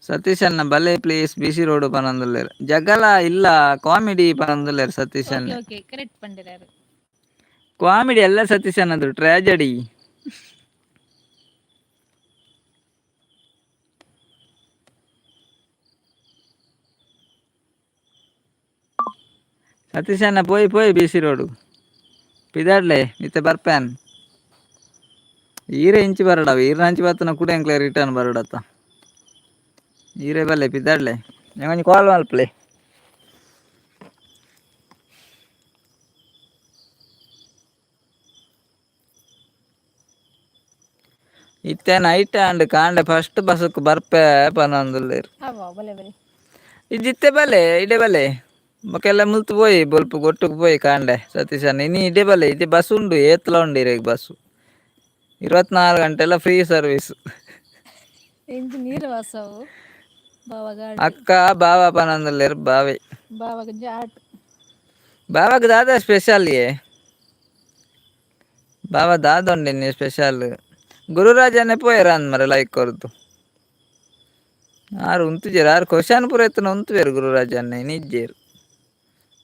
ಸತೀಶ್ ಅಣ್ಣ ಬಲೆ ಪ್ಲೀಸ್ ಬಿಸಿ ರೋಡ್ ಪನೊಂದುಲ್ಲೆರ್. ಜಗಳ ಇಲ್ಲ, ಕಾಮಿಡಿ ಪನೊಂದುಲ್ಲೆರ್ ಸತೀಶ್ ಓಕೆ. ಅಣ್ಣೆ. ಓಕೆ, ಕರೆಕ್ಟ್ ಪಂಡಿರಾರು. ಕಾಮಿಡಿ ಎಲ್ಲ ಸತೀಶ್ ಅಣ್ಣದು ಟ್ರಾಜಡಿ. ಸತೀಶ್ ಅಣ್ಣ ಪೋಯಿ ಪೋಯಿ ಬಿಸಿ ರೋಡು ಪಿದಾಡ್ಲೆ ಇತ್ತೆ ಬರ್ಪ್ಯಾನ್. ಈರೆ ಇಂಚಿ ಬರಡವ, ಈರ್ನ ಅಂಚಿ ಬತ್ತನ ಕೂಡ ಎಂಕ್ಲೆ ರಿಟರ್ನ್ ಬರಡತ್ತ. ಈರೆ ಬಲ್ಲೆ ಪಿದಾಡ್ಲೆ, ಎಂಗೊಂಜಿ ಕಾಲ್ ಮಲ್ಪಲೆ. ಇತ್ತೆ ನೈಟ್ ಆಂಡ್, ಕಾಂಡೆ ಫಸ್ಟ್ ಬಸ್ಕ್ ಬರ್ಪೆ ಪನೊಂದುಲ್ಲೆರ್. ಅವ ಬಲೆ ಬಲೆ. ಇಜ್ಜಿತ್ತೆ ಬಲೆ, ಇಡೆ ಬಲೆ. ಬೊಕೆಲ್ಲ ಮುಲ್ತು ಪೋಯಿ ಬೊಲ್ಪು ಗೊಟ್ಟುಕು ಪೋಯಿ ಕಾಂಡೆ ಸತೀಶ್ ಅಣ್ಣ. ಇನಿ ಇಡೆ ಬಲೆ, ಇಡೆ ಬಸ್ ಉಂಡು, ಏತ್ಲ ಉಂಡು ಇರೆಗ್ ಬಸ್ಸು. 24 ಗಂಟೆಲ್ಲ free service. ಎಂಚ ನೀರು ವಾಸವು ಬಾವ ಗಾಡಿ. ಅಕ್ಕ ಬಾವ ಪನೊಂದುಲ್ಲೆರ್ ಬಾವೆ. ಬಾವಾಗ ಜಾಟ್. ಬಾವಗ್ ದಾದ ಸ್ಪೆಷಲ್ ಯೇ ಬಾವ? ದಾದ ಉಂಡು ಸ್ಪೆಷಲ್? ಗುರುರಾಜನೇ ಪೋಯೆರ್ ಅಂದ್ ಮರೆ ಲೈಕ್ ಕೊರ್ದು. ಆರು ಉಂತುಜೆರ್, ಆರು ಕ್ವಶನ್ ಪೂರ ಎತ್ತನ ಉಂತುವೆರ್. ಗುರುರಾಜನ್ನೆ ಇನಿಜ್ಜೆರ್,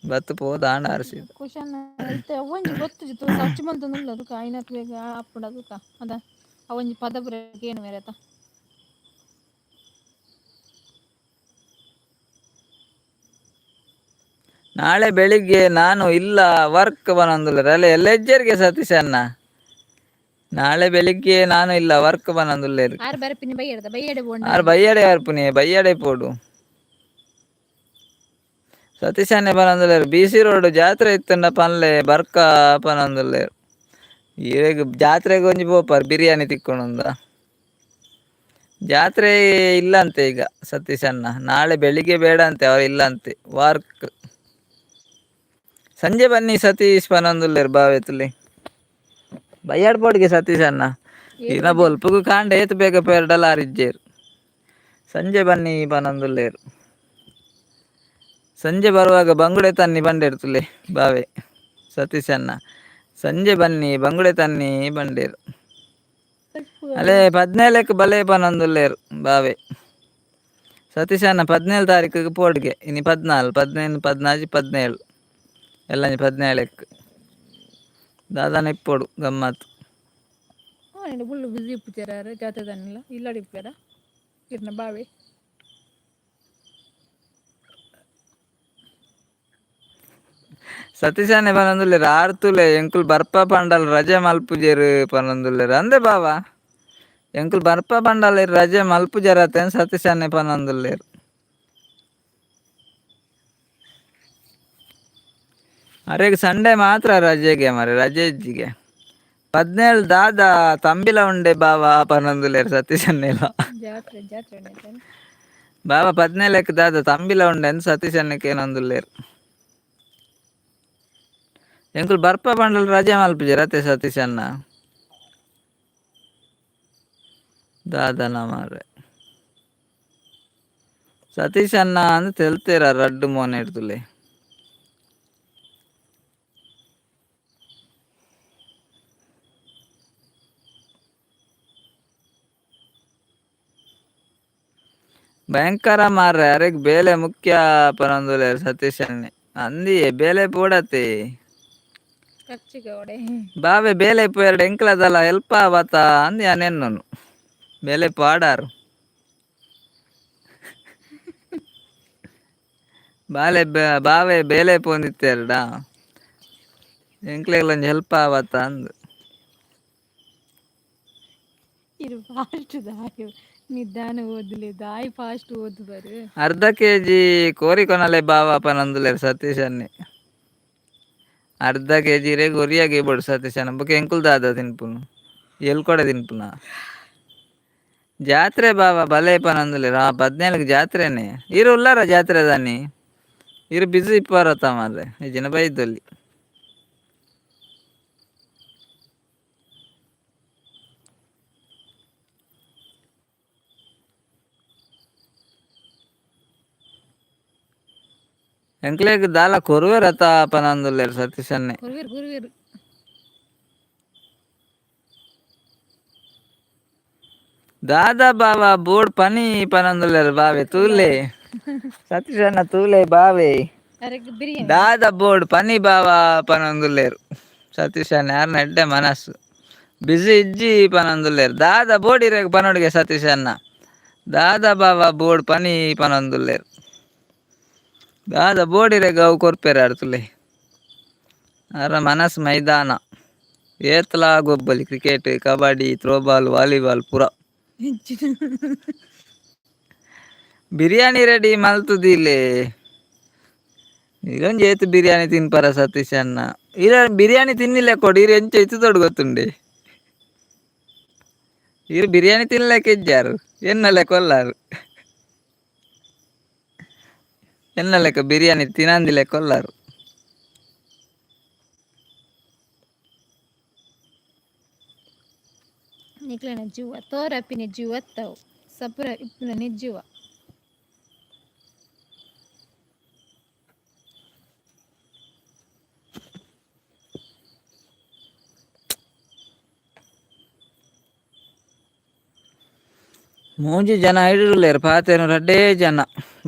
ಬತ್ತು ಪೋದಾಂಡ ಆರ್ಸಿದ್. ಕ್ವಶನ್ ಇತ್ತೆ ಅವೊಂಜಿ ಗೊತ್ತುಜಿ, ತೂ ಸರ್ಚ್ ಮಲ್ತೊಂದುಲ್ಲ ತುಕ ಆಯಿನಾತ್ ಬೇಗ ಆಪುಂಡು ತುಕ. ಅದ ಅವೊಂಜಿ ಪದ ಪೂರ ಕೇನುವೆರ್ ಅತ. ನಾಳೆ ಬೆಳಿಗ್ಗೆ ನಾನು ಇಲ್ಲ ವರ್ಕ್ ಪನೊಂದುಲ್ಲೆರ್. ಅಲ್ಲ ಎಲ್ಲ ಇಜ್ಜೆರ್ಗೆ ಸತೀಶ್ ಅಣ್ಣ. ನಾಳೆ ಬೆಳಿಗ್ಗೆ ನಾನು ಇಲ್ಲ ವರ್ಕ್ ಪನೊಂದುಲ್ಲೆರ್. ಆರ್ ಬರ್ಪಿನಿ ಬಯ್ಯಡ್ದ, ಬಯ್ಯಡೆ ಬೋಂಡ. ಆರ್ ಬಯ್ಯಡೆ ಬರ್ಪುನಿ, ಬಯ್ಯಡೆ ಪೋಡು. ಸತೀಶ್ ಅಣ್ಣೆ ಪನೊಂದುಲ್ಲೆರ್ ಬಿ ಸಿ ರೋಡ್ ಜಾತ್ರೆ ಇತ್ತುಂಡ ಪನ್ಲೆ ಬರ್ಕ ಪನೊಂದುಲ್ಲೆರ್. ಈರೆಗ್ ಜಾತ್ರೆಗ್ ಒಂಜಿ ಪೋಪರ್ ಬಿರಿಯಾನಿ ತಿಕ್ಕೊಂಡುಂದ. ಜಾತ್ರೆ ಇಲ್ಲ ಅಂತೆ ಈಗ ಸತೀಶ್ ಅಣ್ಣ. ನಾಳೆ ಬೆಳಿಗ್ಗೆ ಬೇಡ ಅಂತೆ, ಅವ್ರು ಇಲ್ಲ ಅಂತೆ ವರ್ಕ್. ಸಂಜೆ ಬನ್ನಿ ಸತೀಶ್ ಪನೊಂದುಲ್ಲೆರ್ ಬಾವೆತುಲೆ. ಬಯ್ಯಾಡ್ ಪೋಡಿಗೆ ಸತೀಶ್ ಅಣ್ಣ. ಇನ ಬೊಲ್ಪುಗು ಕಾಂಡೆ ಏತ್ ಬೇಗ ಪೇರ್ಡಲ ಆರಿಜ್ಜೇರ್. ಸಂಜೆ ಬನ್ನಿ ಪನೊಂದುಲ್ಲೆರ್. ಸಂಜೆ ಬರುವಾಗ ಬಂಗುಡೆ ತನ್ನಿ ಬಂಡೆರ್ತುಲೆ ಬಾವೆ. ಸತೀಶ್ ಅಣ್ಣ ಸಂಜೆ ಬನ್ನಿ ಬಂಗುಡೆ ತನ್ನಿ ಬಂಡೇರು. ಅಲ್ಲೇ 17ಕ್ಕೆ ಬಲೆ ಪನೊಂದುಲ್ಲೆರ್ ಬಾವೆ ಸತೀಶ್ ಅಣ್ಣ. 17 ತಾರೀಕಿಗೆ ಪೋಡ್ಗೆ. ಇನಿ 14, 15, 14, 17 ಎಲ್ಲ 17ಕ್ಕೆ ದಾದಾನ ಇಪ್ಪೊಡು ಗಮ್ಮತ್. ಹಾಂ, ಫುಲ್ ಬಿಸಿ ಇಪ್ಪುತ್ತೀರ ಜಾತ್ರೆ ತನ್ನಿಲ್ಲ ಇಲ್ಲಡಿ ಇಪ್ಪೇರ ಇರ್ನ ಬಾವೆ. ಸತೀಶ್ ಅಣ್ಣೆ ಪನೊಂದುಲ್ಲೆರ್ ಆರ್ತುಲೆ ಎಂಕುಲು ಬರ್ಪ ಪಂಡಲ್ ರಜೆ ಮಲ್ಪುಜೆರ್ ಪನೊಂದುಲ್ಲೆರ್. ಅಂದೆ ಬಾವ, ಎಂಕುಲು ಬರ್ಪ ಪಂಡಲ್ ರಜೆ ಮಲ್ಪುಜೆರತೇನ್ ಸತೀಶ್ ಅಣ್ಣೆ ಪನೊಂದುಲ್ಲೆರ್. ಅರೆಗ್ ಸಂಡೆ ಮಾತ್ರ ರಜೆಗೆ ಮರೆ, ರಜೆ ಇಜ್ಜಿಗೆ. 17 ದಾದ ತಂಬಿಲ ಉಂಡೆ ಬಾವ ಪನೊಂದುಲ್ಲೆರ್ ಸತೀಶ್ ಅಣ್ಣೆಲ. ಜಾತ್ರೆ ಜಾತ್ರೆ ಉಂಡೈತೆ. ಬಾವ 17ಕ್ಕೆ ದಾದ ತಂಬಿಲ ಉಂಡೆ ಅಂತ ಸತೀಶ್ ಅಣ್ಣೆ ಕೇನೊಂದುಲ್ಲೆರ್. ಎಂಕುಲು ಬರ್ಪ ಪಂಡಲ್ ರಜೆ ಮಲ್ಪುಜೆರ್ ಅತ್ತೆ ಸತೀಶ್ ಅಣ್ಣ? ದಾದನ ಮಾರ್ರೆ ಸತೀಶ್ ಅಣ್ಣ ಅಂದ್ ತೆಲ್ತೇರ ರಡ್ಡ್ ಮೋನೆ ಇರ್ತುಲೆ. ಭಯಂಕರ ಮಾರ್ರೆ ಅರೆಗ್ ಬೇಲೆ ಮುಖ್ಯ ಪನೊಂದುಲ್ಲೆರ್ ಸತೀಶ್ ಅಣ್ಣೆ ಅಂದಿಯೇ ಬೇಲೆ ಪೋಡತೆ. ಖರ್ಚಿಗೆ. ಬಾವೆ ಬೇಲೆ ಪೋಯೆರ್ಡ ಎಂಕ್ಲದಲ ಹೆಲ್ಪ ಆವತ ಅಂದ್ ಯಾನ್ ಎನ್ನೋನು ಬೇಲೆ ಪಾಡಾರು. ಬಾಲೆ ಬಾವೆ ಬೇಲೆ ಪೋಂದಿತ್ತೆರ್ಡ ಎಂಕ್ಲೆಗ್ಲ ಒಂಜಿ ಹೆಲ್ಪ ಆವತ ಅಂದ್. ಇರು ಫಾಸ್ಟ್ ದಾಯಿ ನಿಧಾನ ಓದ್ಲೆ ದಾಯಿ ಫಾಸ್ಟ್ ಓದು ಬರು. ಅರ್ಧ ಕೆಜಿ ಕೋರಿ ಕೊನಲೆ ಬಾವ ಪನೊಂದುಲ್ಲೆರ್ ಸತೀಶ್ ಅಣ್ಣೆ. ಅರ್ಧ ಕೆಜಿ ಇರೆಗ್ ಒರಿಯಗೆ ಬೋಡು ಸತೀಶ್ ಅಣ್ಣ ಬೊಕ ಎಂಕುಲು ದಾದ ತಿನ್ಪುನು ಎಲ್ಕೊಡೆ ತಿನ್ಪುನ. ಜಾತ್ರೆ ಬಾವ ಬಲೆ ಪನೊಂದುಲ್ಲೆರ್ ಆ 17ಗ್ ಜಾತ್ರೆನೆ ಇರು ಉಲ್ಲಾರ ಜಾತ್ರೆ ದಾನಿ ಇರು ಬಿಜಿ ಇಪ್ಪರತ ಮಾರ್ರೆ ಇಜ್ಜಿಂಡ ಬೈದೊಲಿ. ಎಂಕ್ಲೆಗ್ ದಾಲ ಕೊರುವೆರತ ಪನೊಂದುಲ್ಲೆರ್ ಸತೀಶ್ ಅಣ್ಣೆ. ಕೊರುವೆರ್ ಕೊರುವೆರ್. ದಾದಾ ಬಾವ ಬೋರ್ಡ್ ಪನಿ ಪನೊಂದುಲ್ಲೆರ್ ಬಾವೆ ತೂಲೆ ಸತೀಶ್ ಅಣ್ಣ ತೂಲೆ ಬಾವೆ. ಬಿರಿಯಾನಿ. ದಾದ ಬೋರ್ಡ್ ಪನಿ ಬಾವ ಪನೊಂದುಲ್ಲೆರ್ ಸತೀಶ್ ಅಣ್ಣ ಯಾರ್ನ ಎಡ್ಡೆ ಮನಸ್ಸು ಬಿಜಿ ಇಜ್ಜಿ ಪನೊಂದುಲ್ಲೆರ್ ದಾದ ಬೋರ್ಡ್ ಇರೆಗ್ ಪನೊಡುಗೆ ಸತೀಶ್ ಅಣ್ಣ ದಾದ ಬಾವ ಬೋರ್ಡ್ ಪನಿ ಪನೊಂದುಲ್ಲೆರ್ ದಾದ ಬೋರ್ಡ್ ಇರೆಗ್ ಅವು ಕೊರ್ಪೆರ್ ಆರ್ ತೂಲೆ. ಅರ ಮನಸ್ ಮೈದಾನ ಏತ್ಲಾ ಗೊಬ್ಬಲಿ ಕ್ರಿಕೆಟ್ ಕಬಡ್ಡಿ ಥ್ರೋಬಾಲ್ ವಾಲಿಬಾಲ್ ಪೂರ. ಬಿರಿಯಾನಿ ರೆಡಿ ಮಲ್ತುದಿಲೆ ಇರೊಂಜಿ ಏತ್ ಬಿರಿಯಾನಿ ತಿನ್ಪರ ಸತೀಶ್ ಅಣ್ಣ ಇರ ಬಿರಿಯಾನಿ ತಿನ್ನಿಲ್ಲ ಕೊಡು ಇರು ಎಂಚ ಇತ್ತುದೊಡು ಗೊತ್ತುಂಡೆ ಇರು ಬಿರಿಯಾನಿ ತಿನ್ಲೆಕ್ಕ ಇಜ್ಜಾರು ಎನ್ನಲೆ ಕೊಲ್ಲಾರು ಎನ್ನ ಲೆಕ್ಕ ಬಿರಿಯಾನಿ ತಿನಂದಿಲೆ ಕೊಲ್ಲಾರು. ನಿಕ್ಲೆನ ಜೀವ ತೋರಪಿನ ಜೀವತ್ತವು ಸಪುರ ಇಪ್ಪುನ ನಿಜೀವ. ಮೂಜಿ ಜನ ಐಡುಲ್ಲೆರ್ ಪಾತೆರುನ ರಡ್ಡೇ ಜನ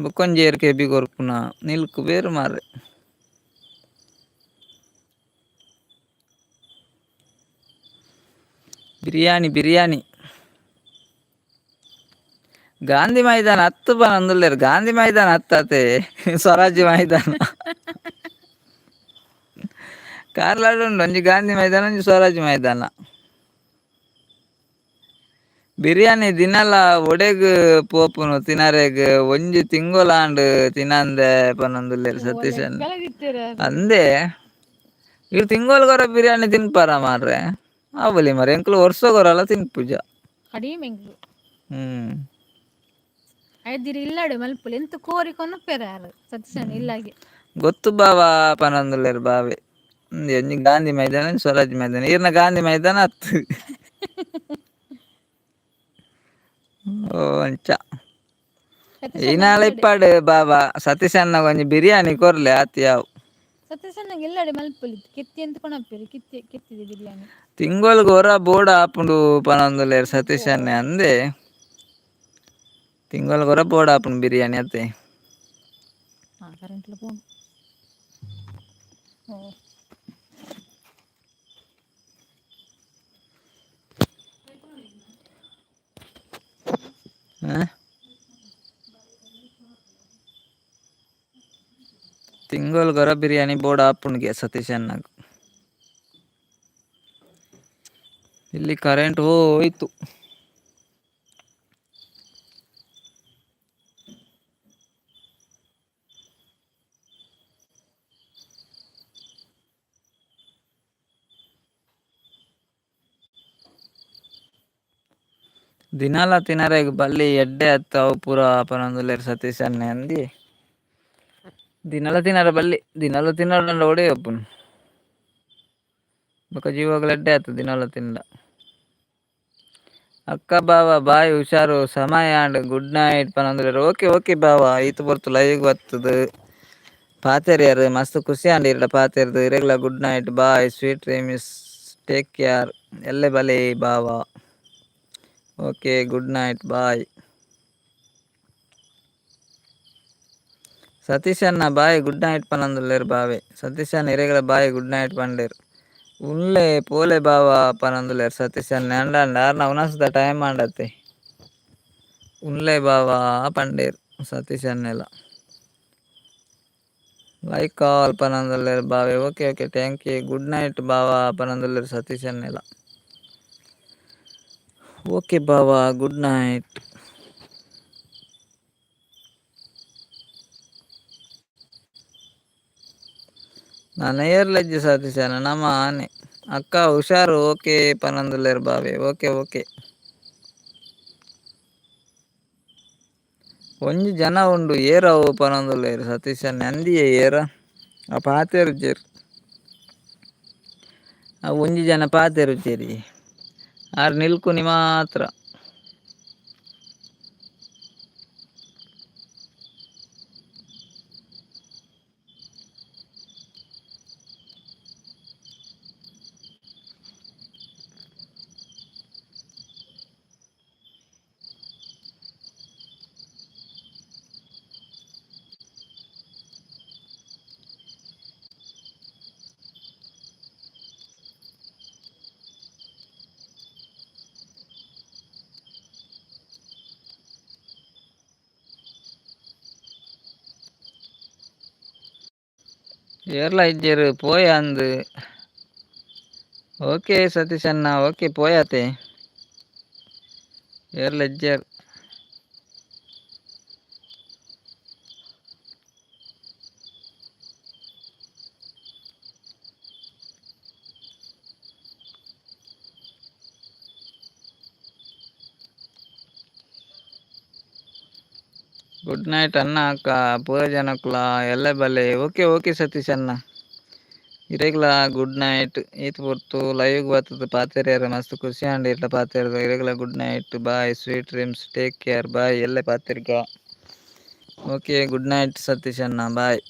ಬೊಕ್ಕೊಂಜೇರ್ ಕೆಬಿ ಕೊರ್ಪುನ ನಿಲ್ಕು ಬೇರು ಮಾರ್ರೆ. ಬಿರಿಯಾನಿ ಬಿರಿಯಾನಿ ಗಾಂಧಿ ಮೈದಾನ ಹತ್ತು ಪನೊಂದುಲ್ಲೆರ್ ಗಾಂಧಿ ಮೈದಾನ ಹತ್ತಾತೆ ಸ್ವರಾಜ್ಯ ಮೈದಾನ ಕಾರ್ಲಾಡ್ ಉಂಡು ಒಂಜಿ ಗಾಂಧಿ ಮೈದಾನ ಒಂಜಿ ಸ್ವರಾಜ್ ಮೈದಾನ. ಬಿರಿಯಾನಿ ದಿನಲ ಒಡೆಗ್ ಪೋಪುನು ತಿನರೆಗ್ ಒಂಜಿ ತಿಂಗೊಲಾಂಡ್ ತಿನಂದೆ ಪನೊಂದುಲ್ಲೆರ್ ಸತೀಶ್ ಅಣ್ಣ. ಅಂದೆ ಇರ್ ತಿಂಗೊಲ್ಗೊರ ಬಿರಿಯಾನಿ ತಿನ್ಪಾರ ಮಾರ್ರೆ ಆವೊಲಿ ಮಾರ್ರೆ ಎಂಕುಲು ವರ್ಷಗೊರಲ ತಿನ್ಪುಜ. ಕಡಿಮೆ ಐದಿರಿ ಇಲ್ಲಾಡೆ ಮಲ್ಪುಲೆ ಎಂತ ಕೋರಿ ಕೊನೊಪೆರ್ ಆರ್ ಸತೀಶಣ್ಣ ಇಲ್ಲಾಗೆ. ಗೊತ್ತು ಬಾವ ಪನೊಂದುಲ್ಲೆರ್ ಬಾವೆ ಒಂಜಿ ಗಾಂಧಿ ಮೈದಾನ ಒಂಜಿ ಸ್ವರಾಜ್ ಮೈದಾನ ಈರ್ನ ಗಾಂಧಿ ಮೈದಾನ ಅತ್ತು. ಓ ಅಂಚ ಸತೀಶಣ್ಣ ಈನಾಲ ಇಲ್ಲಡೆ ಇಪ್ಪಾಡು ಬಾಬಾ ಸತೀಶ್ ಅಣ್ಣಗ್ ಒಂಜಿ ಬಿರಿಯಾನಿ ಕೊರ್ಲೆ ಆತ್ ಯಾವು. ಸತೀಶಣ್ಣಗ್ ಇಲ್ಲಡೆ ಮಲ್ಪೊಲಿ ಕೆತ್ತಿ ಎಂತ ಕೊನೊಪೆರ್ ಕಿತ್ತಿ ಕೆತ್ತಿದೆ ಬಿರಿಯಾನಿ. ತಿಂಗೊಲ್ಗ್ ಒರ ಬೋರ್ಡ್ ಆಪುಂಡು ಪನೊಂದುಲ್ಲೆರ್ ಓ ಸತೀಶ್ ಅಣ್ಣೆ ಅಂದೆ ತಿಂಗೊಲ್ಗ್ ಒರ ಬೋರ್ಡ್ ಆಪುಂಡು ಬಿರಿಯಾನಿ ಅತ್ತೆ. ಹಾ ಕರೆಂಟ್ಲ ಪೋಂಡು. ಓ ತಿಂಗೊಲ್ಗೊರ ಬಿರಿಯಾನಿ ಬೋರ್ಡ್ ಆಪುಂಡುಗೆ ಸತೀಶ್ ಅಣ್ಣಗ್. ಇಲ್ಲಿ ಕರೆಂಟ್ ಹೋಯ್ತು. ದಿನಾಲ ತಿನರೆಗ್ ಬಲ್ಲಿ ಎಡ್ಡೆ ಅತ್ತ್ ಅವು ಪೂರ ಪನೊಂದುಲ್ಲೆರ್ ಸತೀಶ್ ಅಣ್ಣೆ ಅಂದಿ. ದಿನಲ ತಿನರೆ ಬಲ್ಲಿ ದಿನಲ ತಿನೊಡಂಡ ಒಡೆ ಆಪುಂಡು. ಬೊಕ ಜೀವಗ್ ಎಡ್ಡೆ ಆತು ದಿನಲ ತಿಂಡ. ಅಕ್ಕ ಬಾವ ಬಾಯ್ ಹುಷಾರು ಸಮಯ ಆಂಡ್ ಗುಡ್ ನೈಟ್ ಪನೊಂದುಲ್ಲೆರ್ ಓಕೆ ಓಕೆ ಬಾವ ಈತ್ ಪೊರ್ತು ಲೈವ್ ಬತ್ತುದು ಪಾತೆರ್ಯಾರ್ ಮಸ್ತ್ ಖುಷಿ ಆಂಡ್ ಇರ್ಡ ಪಾತೆರ್ದ್ ಇರೆಗ್ಲ good night bye sweet dreams take care ಎಲ್ಲೆ ಬಲೆ ಬಾವ okay good night bye. Satish ಅಣ್ಣ ಬಾಯ್ ಗುಡ್ ನೈಟ್ ಪನೊಂದುಲ್ಲೆರ್ ಬಾವೆ. ಸತೀಶ್ ಅಣ್ಣ ಇರೆಗಳ ಬಾಯ್ ಗುಡ್ ನೈಟ್ ಪಂಡೆರ್. ಉನ್ಲೆ ಪೋಲೆ ಬಾವ ಪನೊಂದುಲ್ಲೆರ್ ಸತೀಶ್ ಅಣ್ಣ. ಅಂಡ ಅಂಡ ಆರ್ನ ಉನಸ್ದ ಟೈಮ್ ಆಂಡತೆ. ಉನ್ಲೆ ಬಾವ ಪಂಡೆರ್ ಸತೀಶ್ ಅಣ್ಣೆಲ. ಲೈಕ್ ಆಲ್ ಪನೊಂದುಲ್ಲೆರ್ ಬಾವೆ. Okay okay thank you. Good night ಬಾವ ಪನೊಂದುಲ್ಲೆರ್ ಸತೀಶ್ ಅಣ್ಣೆಲ. ಓಕೆ ಬಾವ ಗುಡ್ ನೈಟ್. ನನ ಏರ್ಲಜ್ಜಿ ಸತೀಶ್ ಅಣ್ಣ ನಮ ಆನೆ. ಅಕ್ಕ ಹುಷಾರು ಓಕೆ ಪನೊಂದುಲ್ಲೆರ್ ಬಾವೆ. Okay okay. ಒಂಜಿ ಜನ ಉಂಡು ಏರವು ಪನೊಂದುಲ್ಲೆರ್ ಸತೀಶ್ ಅಣ್ಣ. ಅಂದಿಯೇ ಏರ ಆ ಪಾತೆರುಜೆರ್. ಆ ಒಂಜಿ ಜನ ಪಾತೆರುಜೆರ್. ಆರ್ ನಿಲ್ಕುನಿ ಮಾತ್ರ. ಏರ್ಲ ಇಜ್ಜೆರ್ ಪೋಯ ಅಂದ್. ಓಕೆ ಸತೀಶ್ ಅಣ್ಣ ಓಕೆ ಪೋಯಾತೆ. ಏರ್ಲ ಇಜ್ಜೆರ್. ಗುಡ್ ನೈಟ್ ಅಣ್ಣ ಅಕ್ಕ ಪೂರ ಜನಕ್ಕುಲ ಎಲ್ಲೆ ಬಲ್ಲೆ. ಓಕೆ ಓಕೆ ಸತೀಶ್ ಅಣ್ಣ ಇರೆಗ್ಲ ಗುಡ್ ನೈಟ್. ಈತ್ ಪೊರ್ತು ಲೈವ್ ಬತ್ತುದು ಪಾತೆರ್ಯೆರೆ ಮಸ್ತ್ ಖುಷಿ ಆಂಡ್ ಇರ್ಲ ಪಾತೆರ್ದ. ಇರೆಗ್ಲ good night bye sweet dreams take care bye ಎಲ್ಲೆ ಪಾತೆರ್ಗ. ಓಕೆ ಗುಡ್ ನೈಟ್ ಸತೀಶ್ ಅಣ್ಣ ಬಾಯ್.